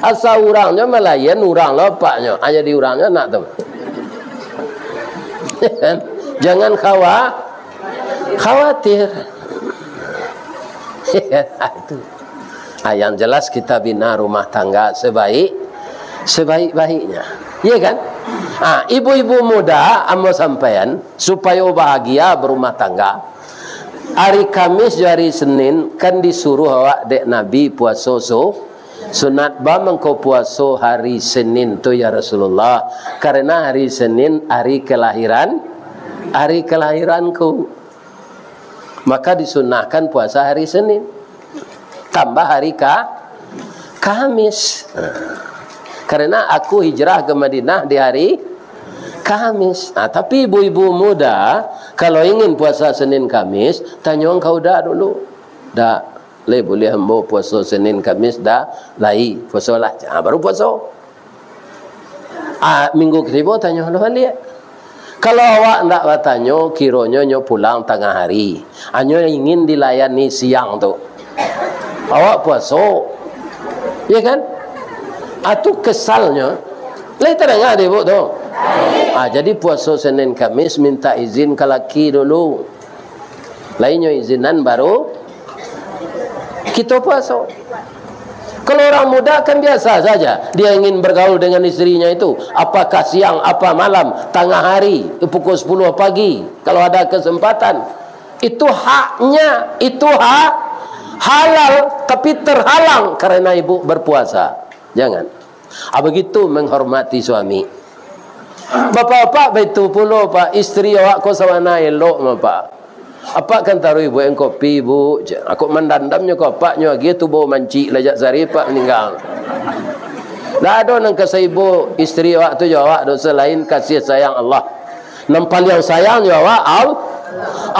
Asa urang nyo malayan urang lo apaknyo. Ah, jadi urang nyo anak tu. Iya kan? Jangan khawa-, khawatir. Itu. Ah, yang jelas kita bina rumah tangga sebaik, sebaik-baiknya. Iya kan? Ah, ibu-ibu muda, ambo sampaian, supayo bahagia berumah tangga. Hari Kamis jo hari Senin kan disuruh awak dek Nabi puaso su-, sunat. Ba mangko puaso hari Senin tu, ya Rasulullah? Karena hari Senin hari kelahiran, hari kelahiranku. Maka disunahkan puasa hari Senin. Tambah hari Ka-, Kamis. Karena aku hijrah ke Madinah di hari Kamis. Nah, tapi ibu-ibu muda, kalau ingin puasa Senin Kamis, tanyo ka uda dulu. Dak, lai buliah ambo puaso Senin Kamis, dak, lai, puasolah. Ah, baru puaso. Ah, minggu katigo tanyo lo baliak. Kalau awak ndak batanyo, kironyo nyo pulang tangah hari. Hanyo ingin dilayani siang tu. Awak puaso. Ya kan? Ah, tu kesalnyo. Lai tadanga dek ibu tu? Ah, jadi puaso Senin Kamis minta izin ka laki dulu. Lai nyo izinan baru kito puaso. Kalau orang muda kan biasa saja, dia ingin bergaul dengan istrinya itu, apakah siang, apa malam, tangah hari, pukul sepuluh pagi, kalau ada kesempatan. Itu haknya, itu hak halal, tapi terhalang karena ibu berpuasa. Jangan. Ah, begitu menghormati suami. Bapak-bapak, baitu pulo, Pak, istri awak ko sabana elok mah, Pak. Apak kan taruih buek kopi, Bu, cek. Aku mandandamnyo ko apaknyo, agiah tu bau mancik lah jak sari Pak maningga. Ndak ado nan ka saibo istri awak tu jo awak do, salain kasih sayang Allah. Nan paliang sayang jo awak, Al-,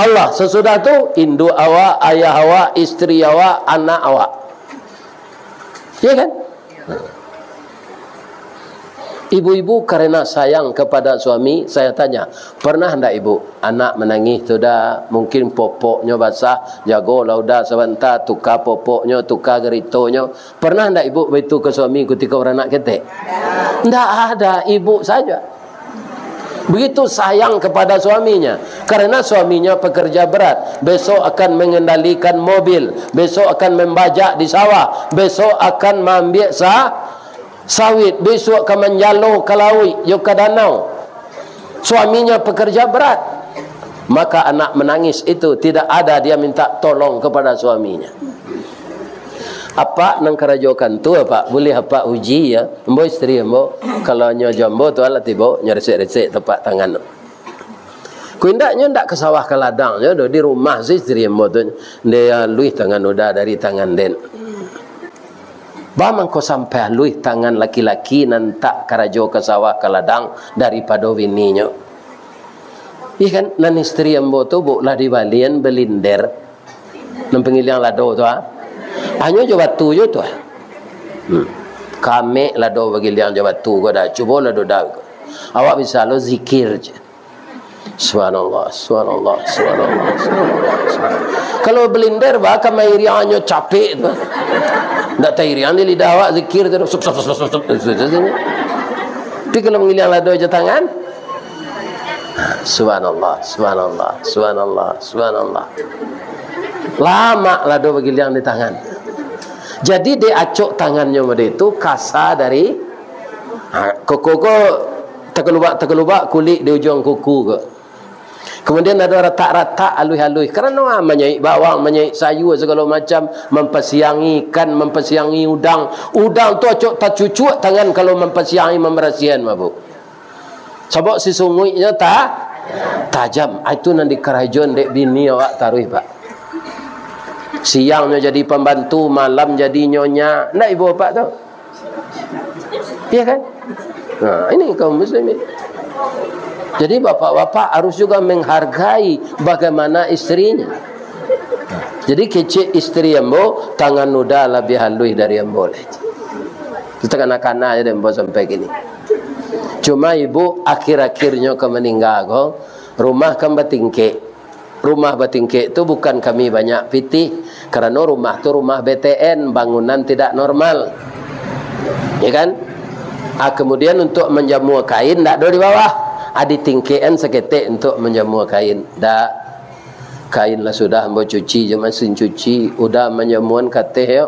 Allah. Sasudah tu, induak awak, ayah awak, istri awak, anak awak. Ya kan? Ibu-ibu karena sayang kepada suami, saya tanya, pernah ndak ibu, anak manangih tu dah, mungkin popoknyo basah, jagolah uda sabanta, tuka popoknyo, tuka garitonyo. Pernah ndak ibu baitu ka suami kutiko baranak ketek? Ndak ada, ibu saja. Begitu sayang kepada suaminya. Karena suaminya pekerja berat, besok akan mengendalikan mobil, besok akan membajak di sawah, besok akan maambiak sa-, sawit, besok akan manjalo ka lauik jo ka danau. Suaminya pekerja berat. Maka anak menangis itu tidak ada dia minta tolong kepada suaminya. Apak nan karajokan tu, Apak, buliah Apak uji, ya. Ambo istri ambo, kalau nyo jo ambo tu alah tibo, nyo resek-resek tapak tangan tu. Ku indak nyo ndak ka sawah ka ladang nyo doh, di rumah se istri ambo tu, nde aluih tangan uda dari tangan den. Ba mangko sampai aluih tangan laki-laki nan tak karajo ka sawah ka ladang daripado bininyo. Ih kan, nan istri ambo tu, Bu, lah dibalian belinder. Nan pangiliang lado tu, ah. Hanyo jo batu jo tu, ah. Hmm. Kamek lado bagiliang jo batu ko dah. Cubo lado dah. Awak bisa lo zikir je. Subhanallah, subhanallah, subhanallah, subhanallah, subhanallah. Kalau belinder, bah, ka mairiang hanyo capek tu. Ndak tairiang di lidah awak zikir tu. Sup, sup, sup, sup, sup. Tapi kalau mangiliang lado jo tangan, subhanallah, subhanallah, subhanallah, subhanallah. Lamak lado bagiliang di tangan. Jadi, dek acok tangannyo model itu, kasa dari, ha, koko ko Takalubak-takalubak kulik di ujuang kuku ko. Kemudian ado ratak-ratak aluih-aluih. Karano, ah, manyaik bawang, manyaik sayua sagalo macam, mampasiangi ikan, mampasiangi udang. Udang tu acok tacucuak tangan kalau mampasiangi, mambarasiahan, Mabuk. Sabab sisunguiknyo ta-, tajam. Ah, itu nan dikarajoan dek bini awak taruih, Pak. Siangnyo jadi pambantu, malam jadi nyonya. Ndak ibu bapak tu? Iya kan? Nah, ini kaum muslimin. Jadi, bapak-bapak harus juga menghargai bagaimana istrinya. Jadi, kecek istri ambo, tangan uda labiah haluih dari ambo lai. Itu takana-kana aja deh ambo sampai kini. Cuma ibu akhir-akhirnyo ka maningga ko, rumah kan batingkek. Rumah batingkek tu bukan kami banyak pitih, karano rumah tu rumah B T N, bangunan tidak normal. Ya kan? Ah, kemudian untuk manjamua kain, ndak ado di bawah. Ah, ditingkekan saketek untuk manjamua kain. Ndak. Kain lah sudah ambo cuci jo masin cuci, udah manjamuan kateh yo.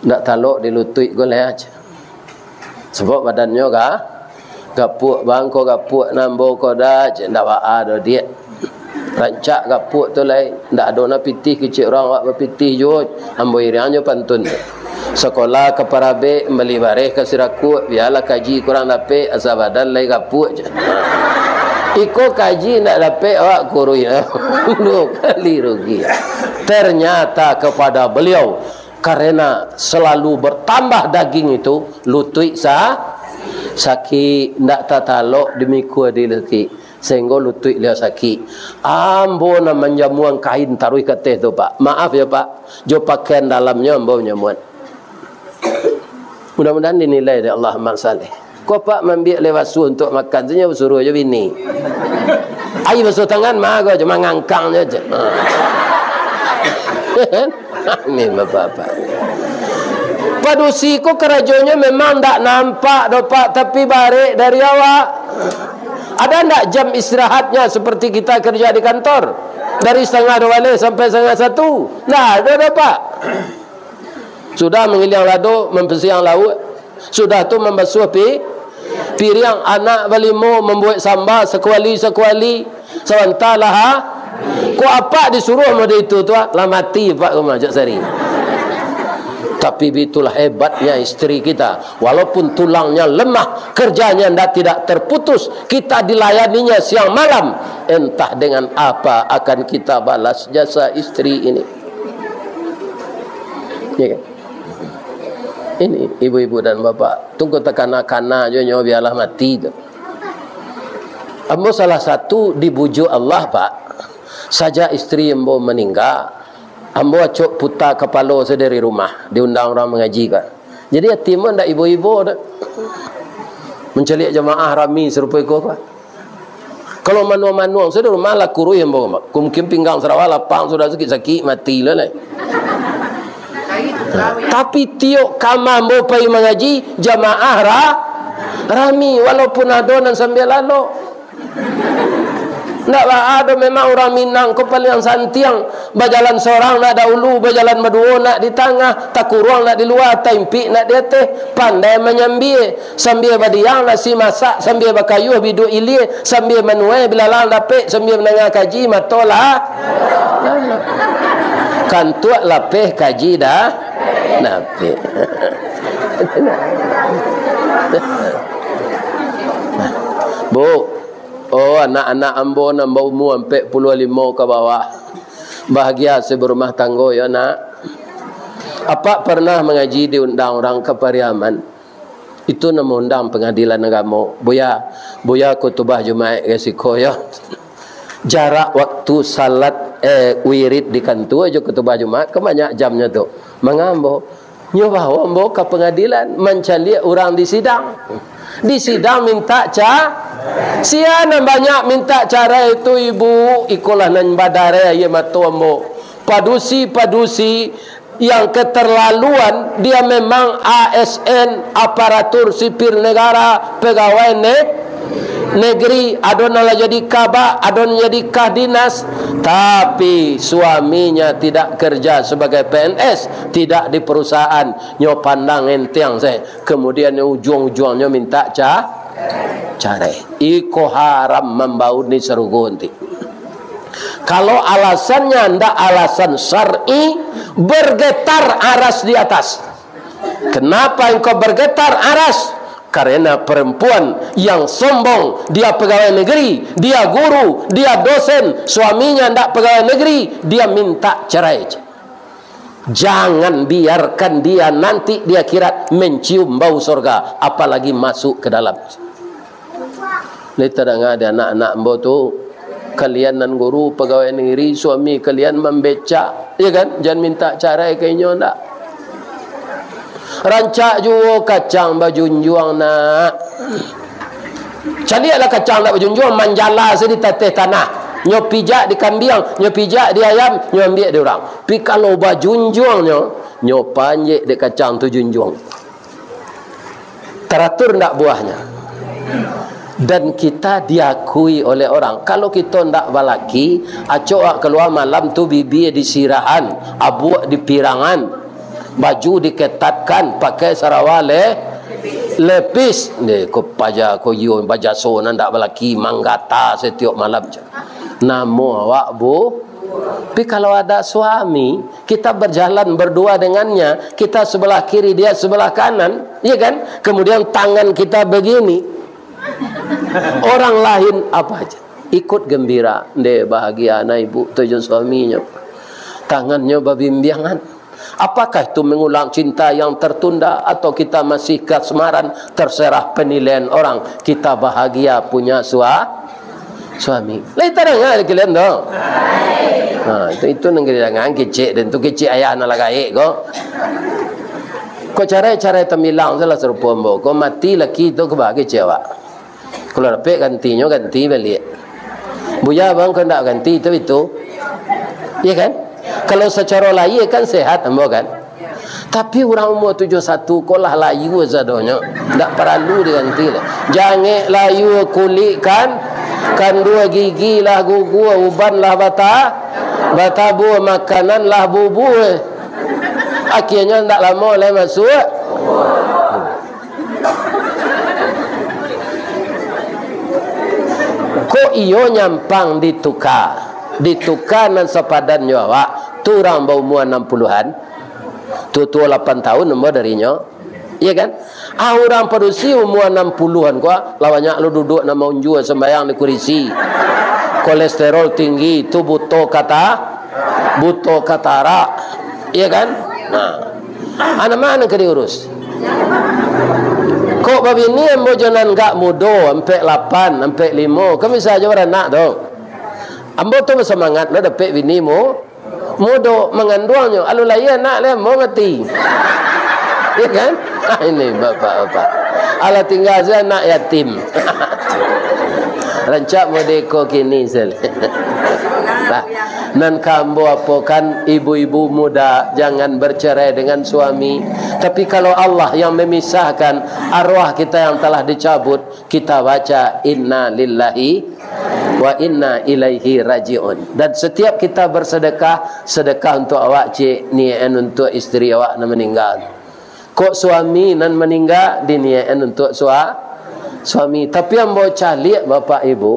Ndak talok di lutuik ko lai, cek. Sabab badannyo ga-, gapuak, bang, ko gapuak nan ambo ko dah, cek, ndak baa doh, Diak. Rancak gapuak tu lai, ndak ado nan pitih kecek urang awak bapitih juo, ambo iriang jo pantun tu. Sakolah ka Parabek, bali bareh ka Sirakuak, bialah kaji kurang dapek, asa badan lai gapuak, cek. Iko kaji ndak dapek awak kuruih, duo kali rugi. Ternyata kepada beliau, karena selalu bertambah daging itu, lutuik sa-, sakik, ndak tatalok dimikua di laki, sehingga lutuik beliau sakik. Ambo nan manjamuan kain taruih kateh tu, Pak. Maaf ya, Pak, jo pakaian dalamnyo ambo manjamuan. Mudah-mudahan dinilai dek Allah amal saleh. Ko apak maambiak lai basuah untuak makan tu, nyo basuruah jo bini. Ai basuah tangan mah ko, cuma ngangkang je, cek. Ha. Ni bapak-bapak. Padusi ko karajonyo memang ndak nampak doh, Pak, tapi barek dari awak. Ada ndak jam istirahatnya seperti kita kerja di kantor? Dari setengah dua baleh sampai setengah satu? Ndak ada doh, Pak. Sudah mangiliang lado, mampasiang lauak. Sudah tu mambasuah pi-, piriang, anak balimo, mambuek samba sakuali-sakuali. Sabanta lah, ha? Ko apak disuruah mode itu tu, ha? Lah mati apak ko mah, jak sari. Tapi itulah hebatnya isteri kita. Walaupun tulangnya lemah, kerjanya ndak, tidak terputus, kita dilayaninya siang malam. Entah dengan apa akan kita balas jasa isteri ini. Ya kan? Ini ibu-ibu dan bapak, tunggu takana-kana jo nyo bialah mati tu. Ambo salah satu dibujuk Allah, Pak. Sajak isteri ambo maningga, ambo acok puta kapalo sajo dari rumah, diundang urang mangaji, Pak. Jadi ati ambo ndak ibo-ibo doh. Mancaliak jamaah rami sarupo iko, Pak. Kalau manuang-manuang sajo rumah lah kuruih ambo, Pak. Mungkin pinggang sarawa lapang sudah, sakik-sakik mati lah, lai. Tapi tiok kama ambo pai mangaji, jamaah ra-, rami, walaupun ado nan sambia lalok. Ndak baa doh, memang urang Minang ko paliang santiang. Bajalan sorang nak daulu, bajalan baduo nak di tangah, takuruang nak di lua, taimpik nak di ateh, pandai manyambia, sambia badiang nasi masak, sambia bakayuah biduak ilia, sambia manuai bilalang dapek, sambia mandanga kaji mato lah. Kantuak lapeh kaji dah dapek. Bu, oh, anak-anak ambo nan baumua ampek puluah limo ka bawah. Bahagia se barumah tanggo, yo, Nak. Apak parnah mangaji diundang urang ka Pariaman. Itu nan maundang Pangadilan Agamo. Buya, Buya khutubah Jumaik ka siko, yo. Jarak waktu salat, eh, wirid di kantua jo khutubah Jumaik, kan banyak jamnyo tu. Manga ambo? Nyo bao ambo ka pangadilan, mancaliak urang di sidang. Di sidang mintak ca-, sia nan banyak mintak carai tu, Ibu? Ikolah nan badarai aia mato ambo. Padusi-padusi yang keterlaluan, dia memang A S N, aparatur sipil negara, pegawai ne-, negeri, ado nan lah jadi kabak, ado nan jadi kah dinas, tapi suaminya tidak kerja sebagai P N S, tidak di perusahaan, nyo pandang enteng sae, kemudian ujuang-ujuangnyo minta ca-, carai. Iko haram mambauni sarugo nanti. Kalau alasannya ndak alasan syar'i, bergetar aras di atas. Kenapa engkau bergetar aras? Karena perempuan yang sombong, dia pegawai negeri, dia guru, dia dosen, suaminya ndak pegawai negeri, dia minta cerai. Jangan biarkan dia nanti di akhirat mencium bau sorga, apalagi masuk ke dalam. Lai tadanga di anak-anak ambo tu, kalian nan guru, pegawai negeri, suami kalian mambecak, ya kan? Jan minta carai ka inyo ndak. Rancak juo kacang bajunjuang, nak. Caliaklah kacang ndak bajunjuang, manjala se di tateh tanah. Nyo pijak di kambiang, nyo pijak di ayam, nyo ambiak di urang. Pi kalau bajunjuang nyo, nyo panjek dek kacang tu junjuang. Taratur ndak buahnyo? Dan kita diakui oleh orang. Kalau kito ndak balaki, acok awak kalua malam tu, bibia disirahan, abuak dipirangan, baju diketatkan, pakai sarawa le-, lepis. Deh, ko paja, ko iyo, bajaso nan ndak balaki, manggata satiok malam. Namo awak, Bu? Tapi kalau ada suami, kita berjalan berdua dengannya, kita sebelah kiri, dia sebelah kanan, iya kan? Kemudian tangan kita begini. Orang lain apa aja? Ikut gembira, deh, bahagia anak ibu tu jo suaminyo. Tangannya babimbiangan. Apakah itu mengulang cinta yang tertunda, atau kita masih kasmaran? Terserah penilaian orang. Kita bahagia punya sua-, suami. Lai tadanga di kalian tu? Ha, itu, itu nan kalian jangan kecek, dan tu kecek ayah nan lah gaek ko. Ko carai-carai tambilang tu lah sarupo ambo. Ko mati laki tu, ko ba kecek awak. Kalau dapek gantinyo, ganti baliak. Buya bang, kau ndak ganti tu itu. Iya kan? Kalau sacaro lahia kan sehat ambo kan. Tapi urang umua tujuah satu ko lah layu sadonyo. Ndak paralu diganti lah. Jangek layu kulik kan, kandua gigi lah gugua, uban lah bata-, batabua, makanan lah bubua. Akhirnyo ndak lamo lai masuak. Kok iyo nyampang dituka, dituka nan sapadan jo awak, tu urang baumua anam puluahan, tuo-tuo lapan tahun umua darinyo, iya kan? Ah, urang padusi umua anam puluahan ko, lah banyak lo duduak nan maunjua sambayang di kurisi. Kolesterol tinggi, tu buto kata-, buto katarak, iya kan? Nah. Anak ma nan ka diurus? Kok babini ambo jo nan gak mudo, ampek lapan, ampek limo, kan bisa jo baranak tu. Ambo tu basamangat lo dapek bini mu-, mudo, manganduangnyo, alun lahia anak lai ambo mati. Ya kan? Ah, ini bapak-bapak. Alah tingga sajo anak yatim. Rancak modeko kini, sel. Nah, nan ka ambo apokan, ibu-ibu muda, jangan bercerai dengan suami. Tapi kalau Allah yang memisahkan arwah kita yang telah dicabut, kita baca, "Inna lillahi wa inna ilaihi raji'un." Dan setiap kita bersedekah, sedekah untuk awak, cik, niakan untuk isteri awak nan meninggal. Kok suami nan maningga, diniakan untuak sua-, suami. Tapi ambo caliak, Bapak Ibu,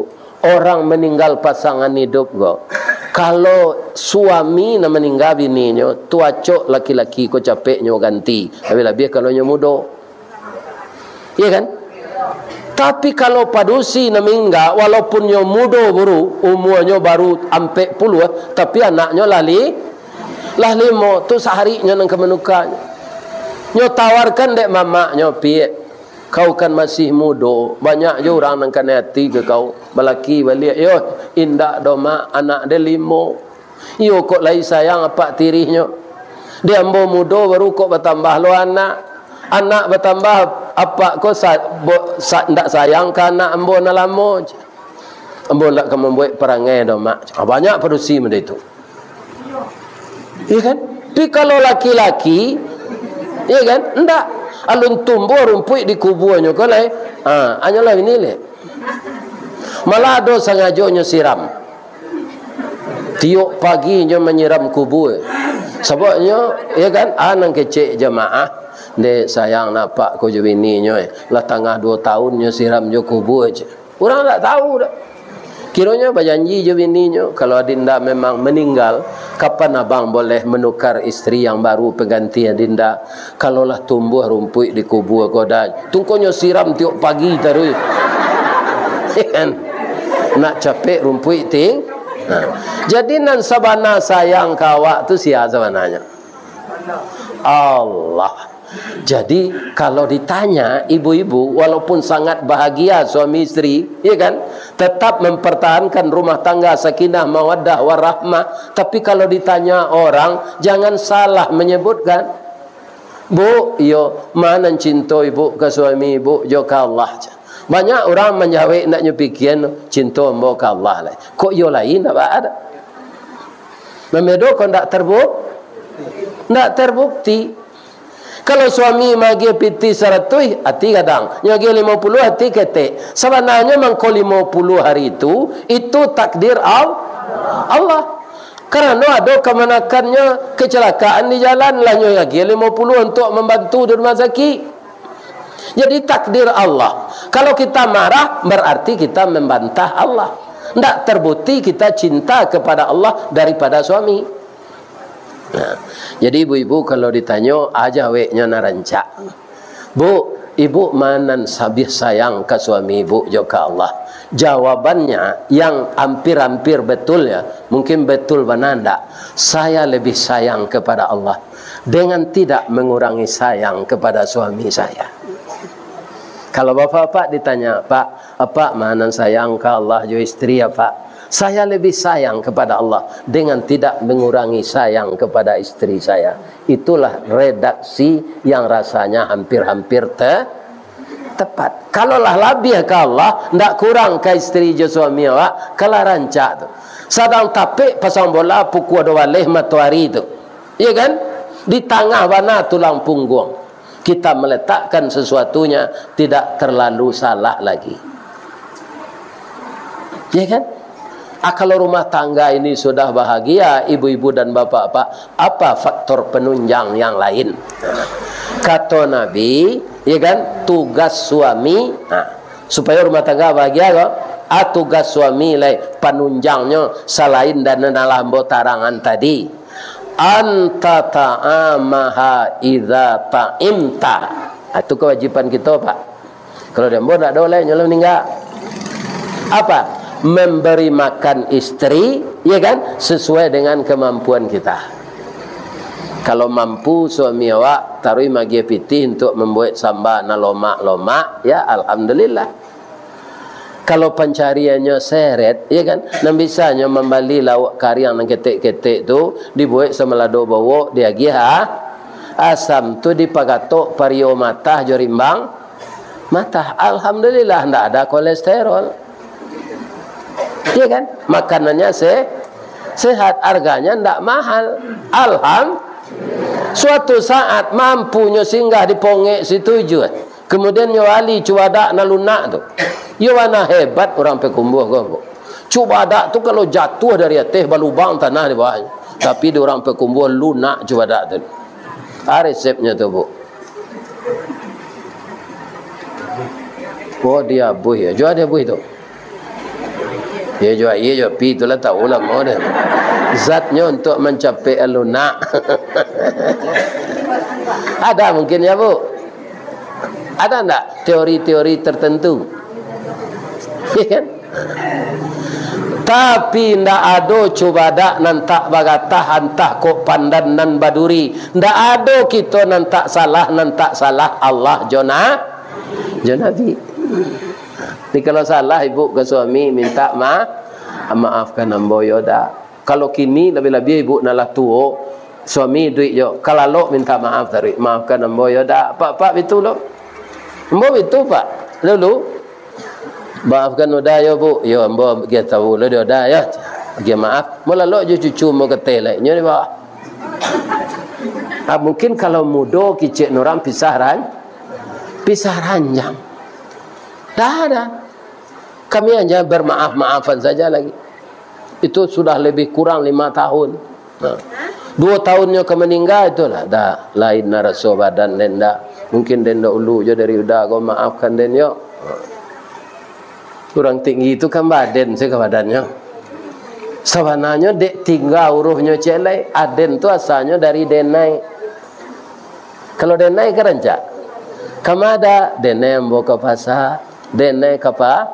orang maninggal pasangan idup ko, kalau suami nan maningga bininyo, tu acok laki-laki ko capeknyo ganti. Labiah-labiah kalau nyo mudo. Iya kan? Tapi kalau padusi nan maningga, walaupun nyo mudo buru, umuanyo baru ampek puluah, tapi anaknyo lah li-, lah limo, tu sahari nyo nan ka manukanyo. Nyo tawarkan dek mamaknyo, "Piak, kau kan masih mudo, banyak jo urang nan kanai ati ka kau, balaki baliak." "Yo, indak doh, Mak, anak den limo." "Iyo, kok lai sayang apak tirihnyo? Di ambo mudo baru kok batambah lo anak. Anak batambah, apak ko sa-, bo-, sa-, ndak sayang ka anak ambo nan lamo." "Ambo ndak ka mambuek parangai doh, Mak." Ah, banyak padusi model itu. Iya kan? Tapi kalau laki-laki, iya kan? Ndak. Alun tumbuah rumpuik di kubuanyo ko lai. Ah, hanyolah ini leh. Malah ado sangajonyo siram. Tiok pagi nyo manyiram kubua. Sababnyo, ya kan, ah, nan kecek jamaah, "Dek, sayang nak apak ko jo bininyo, eh. Lah tangah duo taun nyo siram jo kubua," cek. Urang ndak tahu doh. Kironyo bajanji jo bininyo, kalau adinda memang meninggal, kapan abang boleh menukar isteri yang baru pengganti adinda? Kalau lah tumbuah rumpuik di kubua ko, dah, tungkonyo siram tiok pagi taruih. Kan? Nak capek rumpuik ting-, nah. Jadi nan sabana sayang ka awak tu sia sabananyo? Allah. Jadi, kalau ditanya ibu-ibu, walaupun sangat bahagia suami isteri, ya kan, tetap mempertahankan rumah tangga sakinah, mawaddah, warahmah, tapi kalau ditanya orang, jangan salah menyebutkan, "Bu, iyo, ma nan cinto ibu ka suami ibu jo ka Allah?" Banyak urang manjawek, ndak nyo pikian, "Cinto ambo ka Allah lai." Kok iyo lain, ndak baa doh. Mambedo kok ndak terbuk-, ndak terbukti. Kalau suami maagiah pitih saratuih, ati gadang. Nyo agiah limo puluah, ati ketek. Sabananyo mangko limo puluah hari tu, itu takdir Al-, Allah. Karano ado kamanakannyo, kecelakaan di jalan, lah nyo agiah limo puluah untuak mambantu di rumah sakik. Jadi, takdir Allah. Kalau kita marah, berarti kita membantah Allah. Ndak terbukti kita cinta kepada Allah daripada suami. Nah, jadi ibu-ibu kalau ditanyo, aja aweknyo nan rancak. "Bu, ibu ma nan labiah sayang ka suami ibu jo ka Allah?" Jawabannya yang hampir-hampir betul, ya, mungkin betul bana ndak, "Saya lebih sayang kepada Allah dengan tidak mengurangi sayang kepada suami saya." Kalau bapak-bapak ditanya, "Pak, apak ma nan sayang ka Allah jo isteri apak?" "Saya lebih sayang kepada Allah dengan tidak mengurangi sayang kepada isteri saya." Itulah redaksi yang rasanya hampir-hampir te-, tepat. Kalau lah labiah ka Allah, ndak kurang ka isteri jo suami awak, ka lah rancak tu. Sadang tapek pasang bola pukua duo baleh matoari tu. Ya kan? Di tangah bana tulang pungguang. Kita meletakkan sesuatunya tidak terlalu salah lagi. Ya kan? Ah, kalau rumah tangga ini sudah bahagia, ibu-ibu dan bapak-bapak, apa faktor penunjang yang lain? Kato Nabi, ya kan, tugas suami, nah, supaya rumah tangga bahagia ko, ah, tugas suami lai panunjangnyo selain dari nan lah ambo tarangan tadi. "Anta ta'amaha idza ta'imta." Ah, itu kewajiban kita, Pak. Kalau di ambo ndak ado lai, nyo lah meninggal. Apa? Memberi makan isteri, ya kan? Sesuai dengan kemampuan kita. Kalau mampu suami awak, taruih maagiah pitih untuk mambuek samba nan lomak-lomak, ya, alhamdulillah. Kalau pancariannyo seret, ya kan, nan bisanyo mambali lauak kariang nan ketek-ketek tu, dibuek samalado bawok, diagiah, ah, asam tu dipagatok pario matah jo rimbang matah. Alhamdulillah, ndak ada kolesterol. Ya kan? Makanannya se-, sehat, harganya ndak mahal. Alham-, suatu saat mampunyo singgah di pongek situ juo. Kemudian nyo bali cubadak nan lunak tu. Iyo bana hebat urang Payakumbuah ko, ambo. Cubadak tu kalau jatuah dari ateh, balubang tanah di bawahnyo. Tapi di urang Payakumbuah lunak cubadak tu. Ah, resepnyo tu, Bu. Oh, diabuih yo. Jua diabuih tu. Iyo jua, iyo jua, pi tu lah tahu lah mau deh. Zatnyo untuk mancapek lunak. Ada mungkin ya, Bu? Ada ndak teori-teori tertentu? Iya kan? Tapi ndak ado cubadak nan tak bagatah, antah kok pandan nan baduri. Ndak ado kito nan tak salah, nan tak salah Allah jo na-, jo Nabi. Jadi kalau salah ibu ka suami, minta ma-, maafkan ambo yo dak. Kalau kini labiah-labiah ibu nan lah tuo, suami iduik jo, ka lalok minta maaf taruih, maafkan ambo yo dak, Pak, Pak, bitu lo. Ambo bitu, Pak, dulu. Maafkan uda yo, Bu. Yo, ambo agiah tahu lo di uda yo. Agiah maaf. Ambo lalok jo cucu ambo ka ateh lai. Nyo di bawah. Ah, mungkin kalau mudo kicek urang pisah ran-, pisah ranjang. Dah ada. Kami hanya bermaaf-maafan saja lagi. Itu sudah lebih kurang lima tahun. Nah. Duo tahunnyo ka maningga, itulah. Dah, lain naraso badan den dah. Mungkin den dah ulu jo dari uda ko, maafkan den yo. Urang tinggi tu kan baden se ka badannyo. Sabananyo dek tingga uruhnyo ciek lai. Aden tu asalnyo dari denai. Kalau denai ka rancak. Ka ma dah, denai ambo ka pasa. Denai ka pa-,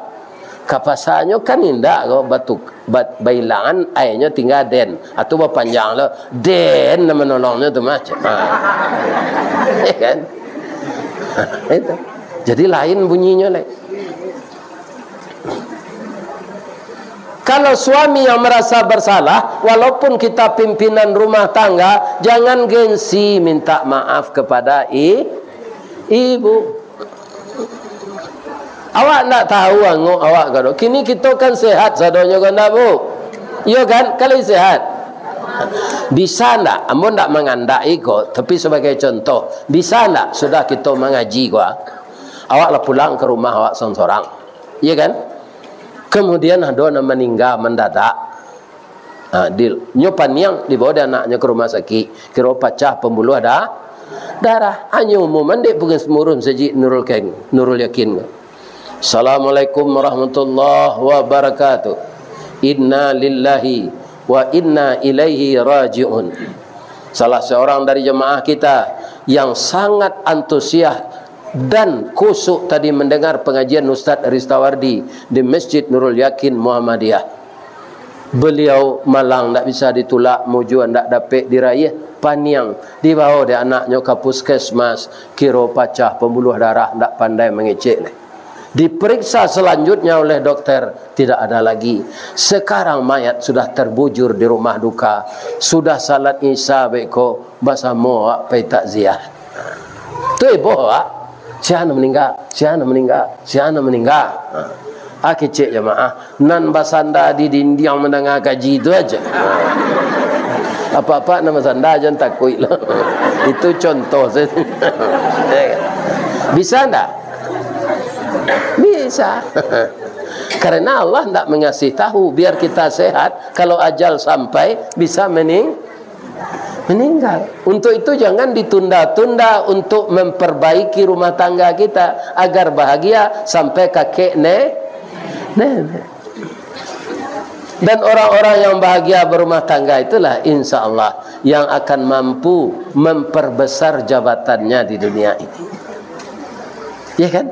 ka pasanyo kan indak ko batuk, bat-, bailangan ainyo tingga den. Atu bapanjang lo, den nan manolongnyo tu mah. Ha. Ya kan? Itu. Jadi lain bunyinyo lai. Kalau suami yang merasa bersalah, walaupun kita pimpinan rumah tangga, jangan gengsi minta maaf kepada i-, ibu. Awak ndak tahu angok awak ka do. Kini kito kan sehat sadonyo kan ndak, Bu? Iyo kan? Kali sehat. Bisa ndak? Ambo ndak mangandak iko, tapi sebagai contoh. Bisa ndak sudah kito mangaji ko, ah, awak lah pulang ka rumah awak sorang-sorang? Iyo kan? Kemudian ado nan maningga mandadak. Ha, di, nyo paniang, dibawa dek anaknyo ka rumah sakik, kiro pacah pambuluah da-, darah. Hanyo umuman dek pengurus masjid Nurul Keng, Nurul Yakin. Assalamualaikum warahmatullahi wabarakatuh. Inna lillahi wa inna ilaihi raji'un. Salah seorang dari jemaah kita yang sangat antusias dan kusuk tadi mendengar pengajian Ustaz Ristawardi di Masjid Nurul Yakin Muhammadiyah. Beliau malang ndak bisa ditulak, mujua ndak dapek diraih, paniang, dibawa dek anaknyo ka puskesmas, kiro pacah pambuluah darah, ndak pandai mangecek lai. Diperiksa selanjutnya oleh dokter, tidak ada lagi. Sekarang mayat sudah terbujur di rumah duka, sudah salat Isya beko, basamo awak pai takziah. Tu heboh, Pak. Sia nan maningga, sia nan maningga, sia nan maningga. Ha. Ah, kecek jamaah, nan basanda di dindiang mandanga kaji tu aja. Ha. Apak-apak nan basanda, jan takuik lah. Itu contoh saja. Bisa ndak? Bisa. Karena Allah ndak mengasih tahu, biar kita sehat, kalau ajal sampai, bisa mening-, meninggal. Untuk itu, jangan ditunda-tunda untuk memperbaiki rumah tangga kita agar bahagia sampai kakek ne-, nenek. Dan orang-orang yang bahagia berumah tangga itulah, insya Allah, yang akan mampu memperbesar jabatannya di dunia ini. Ya kan?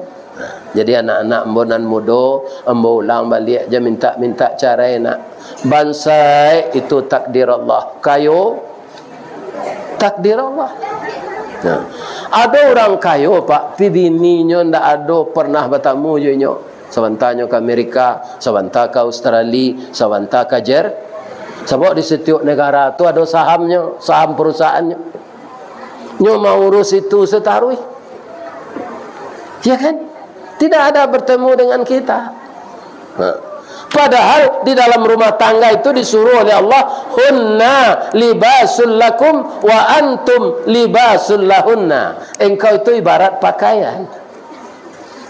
Jadi, anak-anak ambo nan mudo, ambo ulang baliak, jan mintak-mintak carai nak. Bansaik itu takdir Allah. Kayo, takdir Allah. Nah, ado urang kayo, Pak, tapi bininyo ndak ado pernah batamu jo inyo. Sabanta nyo ka Amerika, sabanta ka Australia, sabanta ka Jer-, sabab di satiok negara tu ado sahamnyo, saham perusahaannyo. Nyo maurus itu sataruih. Ya kan? Tidak ada bertemu dengan kita. Nah. Padahal di dalam rumah tangga itu disuruh oleh Allah, "Hunna libasul lakum wa antum libasul lahunna." Engkau itu ibarat pakaian.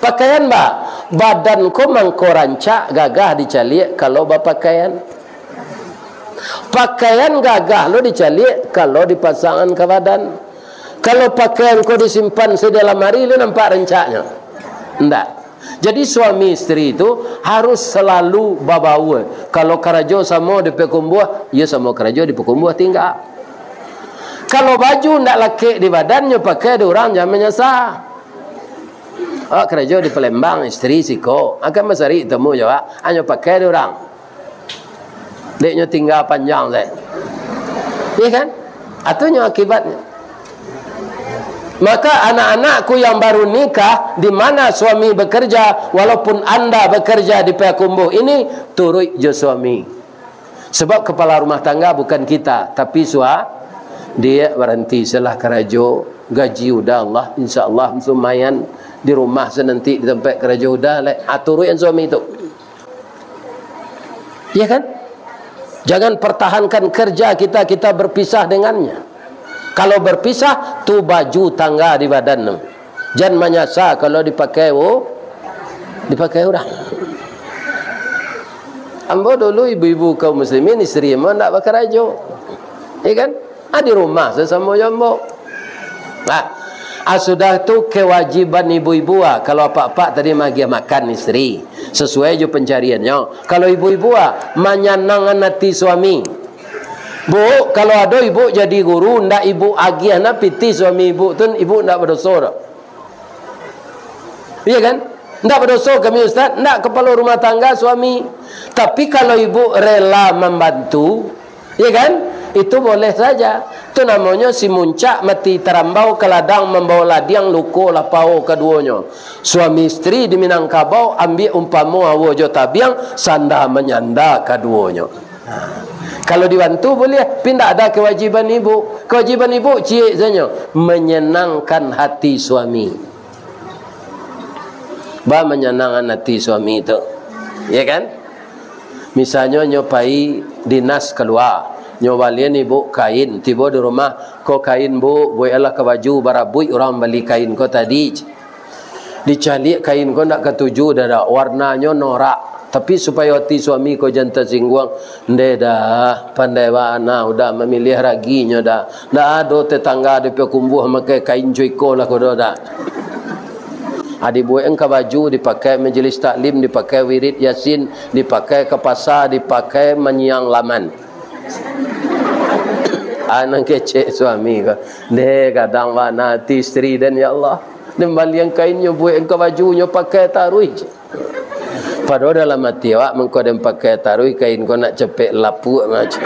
Pakaian ba, badan ko mangko rancak gagah dicaliak kalau bapakaian. Pakaian gagah lo dicaliak kalau dipasangan ka badan. Kalau pakaian ko disimpan se dalam lamari, lo nampak rancaknyo? Ndak. Jadi, suami isteri tu harus salalu babaua. Kalau karajo samo di pakumbuah, iyo samo karajo di pakumbuah tingga. Kalau baju ndak lakek di badan, nyo pakai di urang, jan manyasa. Awak karajo di Palembang, isteri siko, akan basari tamu jo awak, anyo pakai di urang. Dek nyo tingga panjang se. Iya kan? Atunyo akibatnyo. Maka anak-anakku yang baru nikah, di mana suami bekerja, walaupun anda bekerja di Payakumbuh ini, turuik jo suami. Sebab kepala rumah tangga bukan kita, tapi sua-, dia baranti salah karajo, gaji udah Allah, insya Allah lumayan di rumah se nanti di tempat karajo udah lai. Ah, turuik an suami tu. Ya kan? Jangan pertahankan kerja kita, kita berpisah dengannya. Kalau berpisah, tu baju tangga di badan tu. Jan manyasa kalau dipakai, oh, dipakai urang. Ambo dulu ibu-ibu kaum muslimin, isteri ambo ndak bakarajo. Ya kan? Ah, di rumah sasamo jo ambo. Nah, ah, sudah tu kewajiban ibu-ibu, ah, kalau apak-apak tadi magiah makan isteri, sesuai jo pencariannyo. Kalau ibu-ibu, ah, manyanangkan ati suami. Bu, kalau ado ibu jadi guru, ndak ibu agiah na pitih suami ibu tu, ibu ndak badoso doh. Iya kan? Ndak badoso kami, Ustaz, ndak kapalo rumah tangga suami. Tapi kalau ibu rela mambantu, iya kan? Itu boleh saja. Tu namonyo si muncak mati tarambau ka ladang, mambawa ladiang luko lapau kaduonyo. Suami isteri di Minangkabau, ambiak umpamo awo jo tabiang, sanda manyanda kaduonyo. Ha. Kalau dibantu buliah, tapi ndak ada kewajiban ibu. Kewajiban ibu ciek sajo, menyenangkan hati suami. Ba manyanangkan hati suami tu. Ya kan? Misalnyo nyo pai dinas kalua, nyo balian ibu kain, tibo di rumah, "Ko kain, Bu, bueklah ka baju, barabuik urang bali kain ko tadi." Dicaliak kain ko ndak katuju doh, warnanyo norak. Tapi supayo ati suami ko jan tasingguang, "Ndeh dah, pandai bana udah mamiliah raginyo dah. Ndak ado tetangga di Payakumbuah makai kain co iko lah ko doh dah." Ah, dibuek ka baju, dipakai majelis taklim, dipakai wirid Yasin, dipakai ka pasa, dipakai manyiang laman. Ah, nan kecek suami ko. Ndeh, gadang bana ati isteri den, ya Allah. Den balian kainnyo, buek ka bajunyo, pakai taruih. Padahal dalam ati awak, mangko den pakai taruih, kain ko nak capek lapuak macam.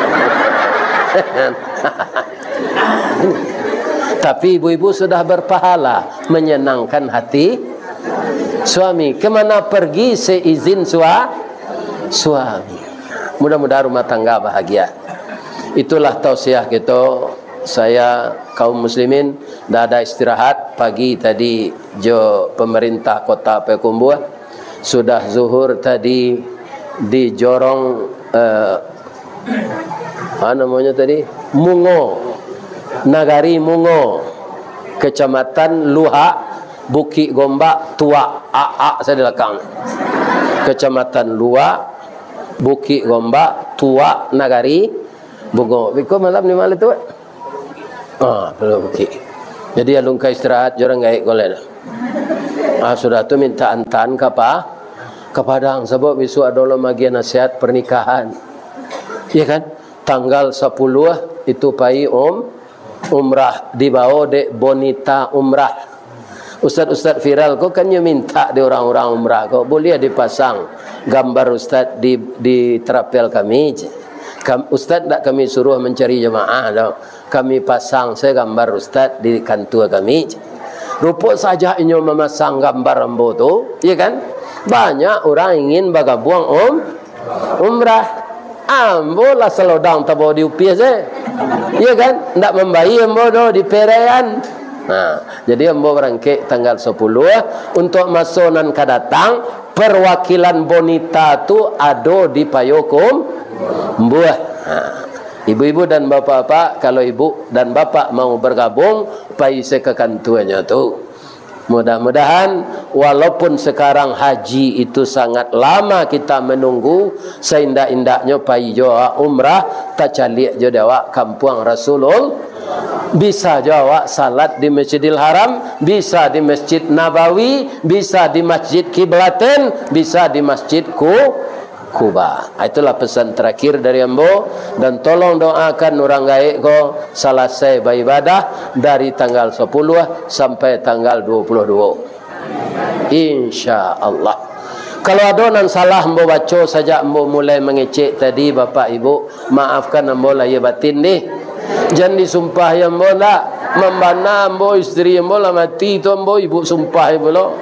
Tapi ibu-ibu sudah berpahala, menyenangkan hati suami. Kemana pergi seizin sua-, suami. Mudah-mudahan rumah tangga bahagia. Itulah tausiah kito, saya, kaum muslimin, dah ada istirahat pagi tadi jo pemerintah Kota Payakumbuah. Sudah zuhur tadi di jorong, eh, apa namanya tadi? Mungo. Nagari Mungo. Kecamatan Luhak, Bukik Gombak, Tuak, ak-ak sajo di lakang. Kecamatan Luhak, Bukik Gombak, Tuak, Nagari Bungo. Biko malam di mana tu? Ah, Pulau Bukik. Jadi, alun ka istirahat, jorang gaek golek. Ah, sudah tu minta antaan ka pa-, ka Padang, sabab bisuak ado lo magiah nasihat pernikahan. Iya kan? Tanggal sapuluah itu pai um-, umrah, dibawa dek Bonita Umrah. Ustaz-ustaz viral ko kan nyo minta di urang-urang umrah ko, buliah dipasang gambar ustaz di, di terapel kami. Kam-, ustaz ndak kami suruh mancari jamaah doh. Kami pasang se gambar ustaz di kantua kami. Rupo sajak inyo mamasang gambar ambo tu, iya kan? Banyak urang ingin bagabuang um-, umrah. Ambo lah salodang tabao di upih se. Iya kan? Ndak mambayia ambo doh di perean. Nah, jadi ambo barangkek tanggal sapuluah, untuak maso nan ka datang, perwakilan Bonita tu ado di Payakumbuah. Nah, ibu-ibu dan bapak-bapak, kalau ibu dan bapak mau bergabung, pai se ka kantuanyo tu. Mudah-mudahan, walaupun sekarang haji itu sangat lama kita menunggu, saindak-indaknyo pai jo awak umrah, tacaliak jo dek awak Kampuang Rasulul-, bisa jo awak salat di Masjidil Haram, bisa di Masjid Nabawi, bisa di Masjid Kiblatain, bisa di Masjid Ku-, Kuba. Ah, itulah pesan terakhir dari ambo, dan tolong doakan urang gaek ko salasai baibadah dari tanggal sapuluah sampai tanggal dua puluh dua. Insya Allah. Kalau ado nan salah ambo baco sajak ambo mulai mangecek tadi, Bapak Ibu, maafkan ambo lahia batin deh. Jan disumpahi ambo ndak. Mambana ambo, isteri ambo lah mati tu ambo, ibu sumpahi pulo.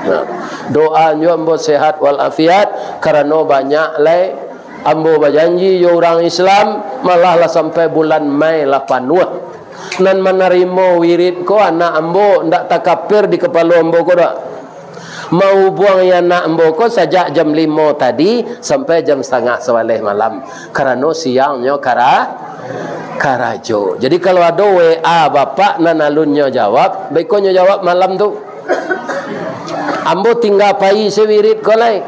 Nah, doa nyo ambo sehat walafiat, karano banyak lai ambo bajanji jo urang Islam, malah lah sampai bulan Mai lah panuah. Nan manarimo wirid ko anak ambo, ndak takapir di kapalo ambo ko dak. Mahubuangi anak ambo ko sajak jam limo tadi sampai jam satangah sabaleh malam. Karano siangnyo kara-, karajo. Jadi, kalau ado W A bapak nan alun nyo jawab, baiko nyo jawab malam tu. Ambo tingga pai se wirid ko lai.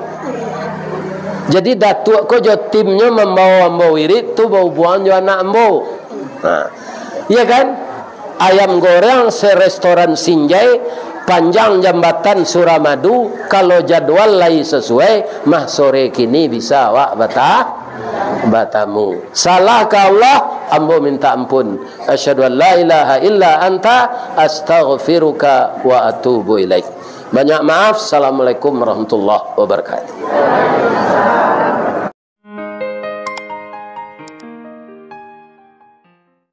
Jadi, Datuak ko jo timnyo mambawa ambo wirid tu bahubuangan jo anak ambo. Nah, Iya kan? Ayam goreng se-restoran Sinjai, panjang jambatan Suramadu, kalau jadwal lai sasuai, mah sore kini bisa awak bata-, batamu. Salah ka Allah, ambo minta ampun. Asyhadu an la ilaha illa anta, astaghfiruka wa atubu ilaik. Banyak maaf. Assalamualaikum warahmatullahi wabarakatuh.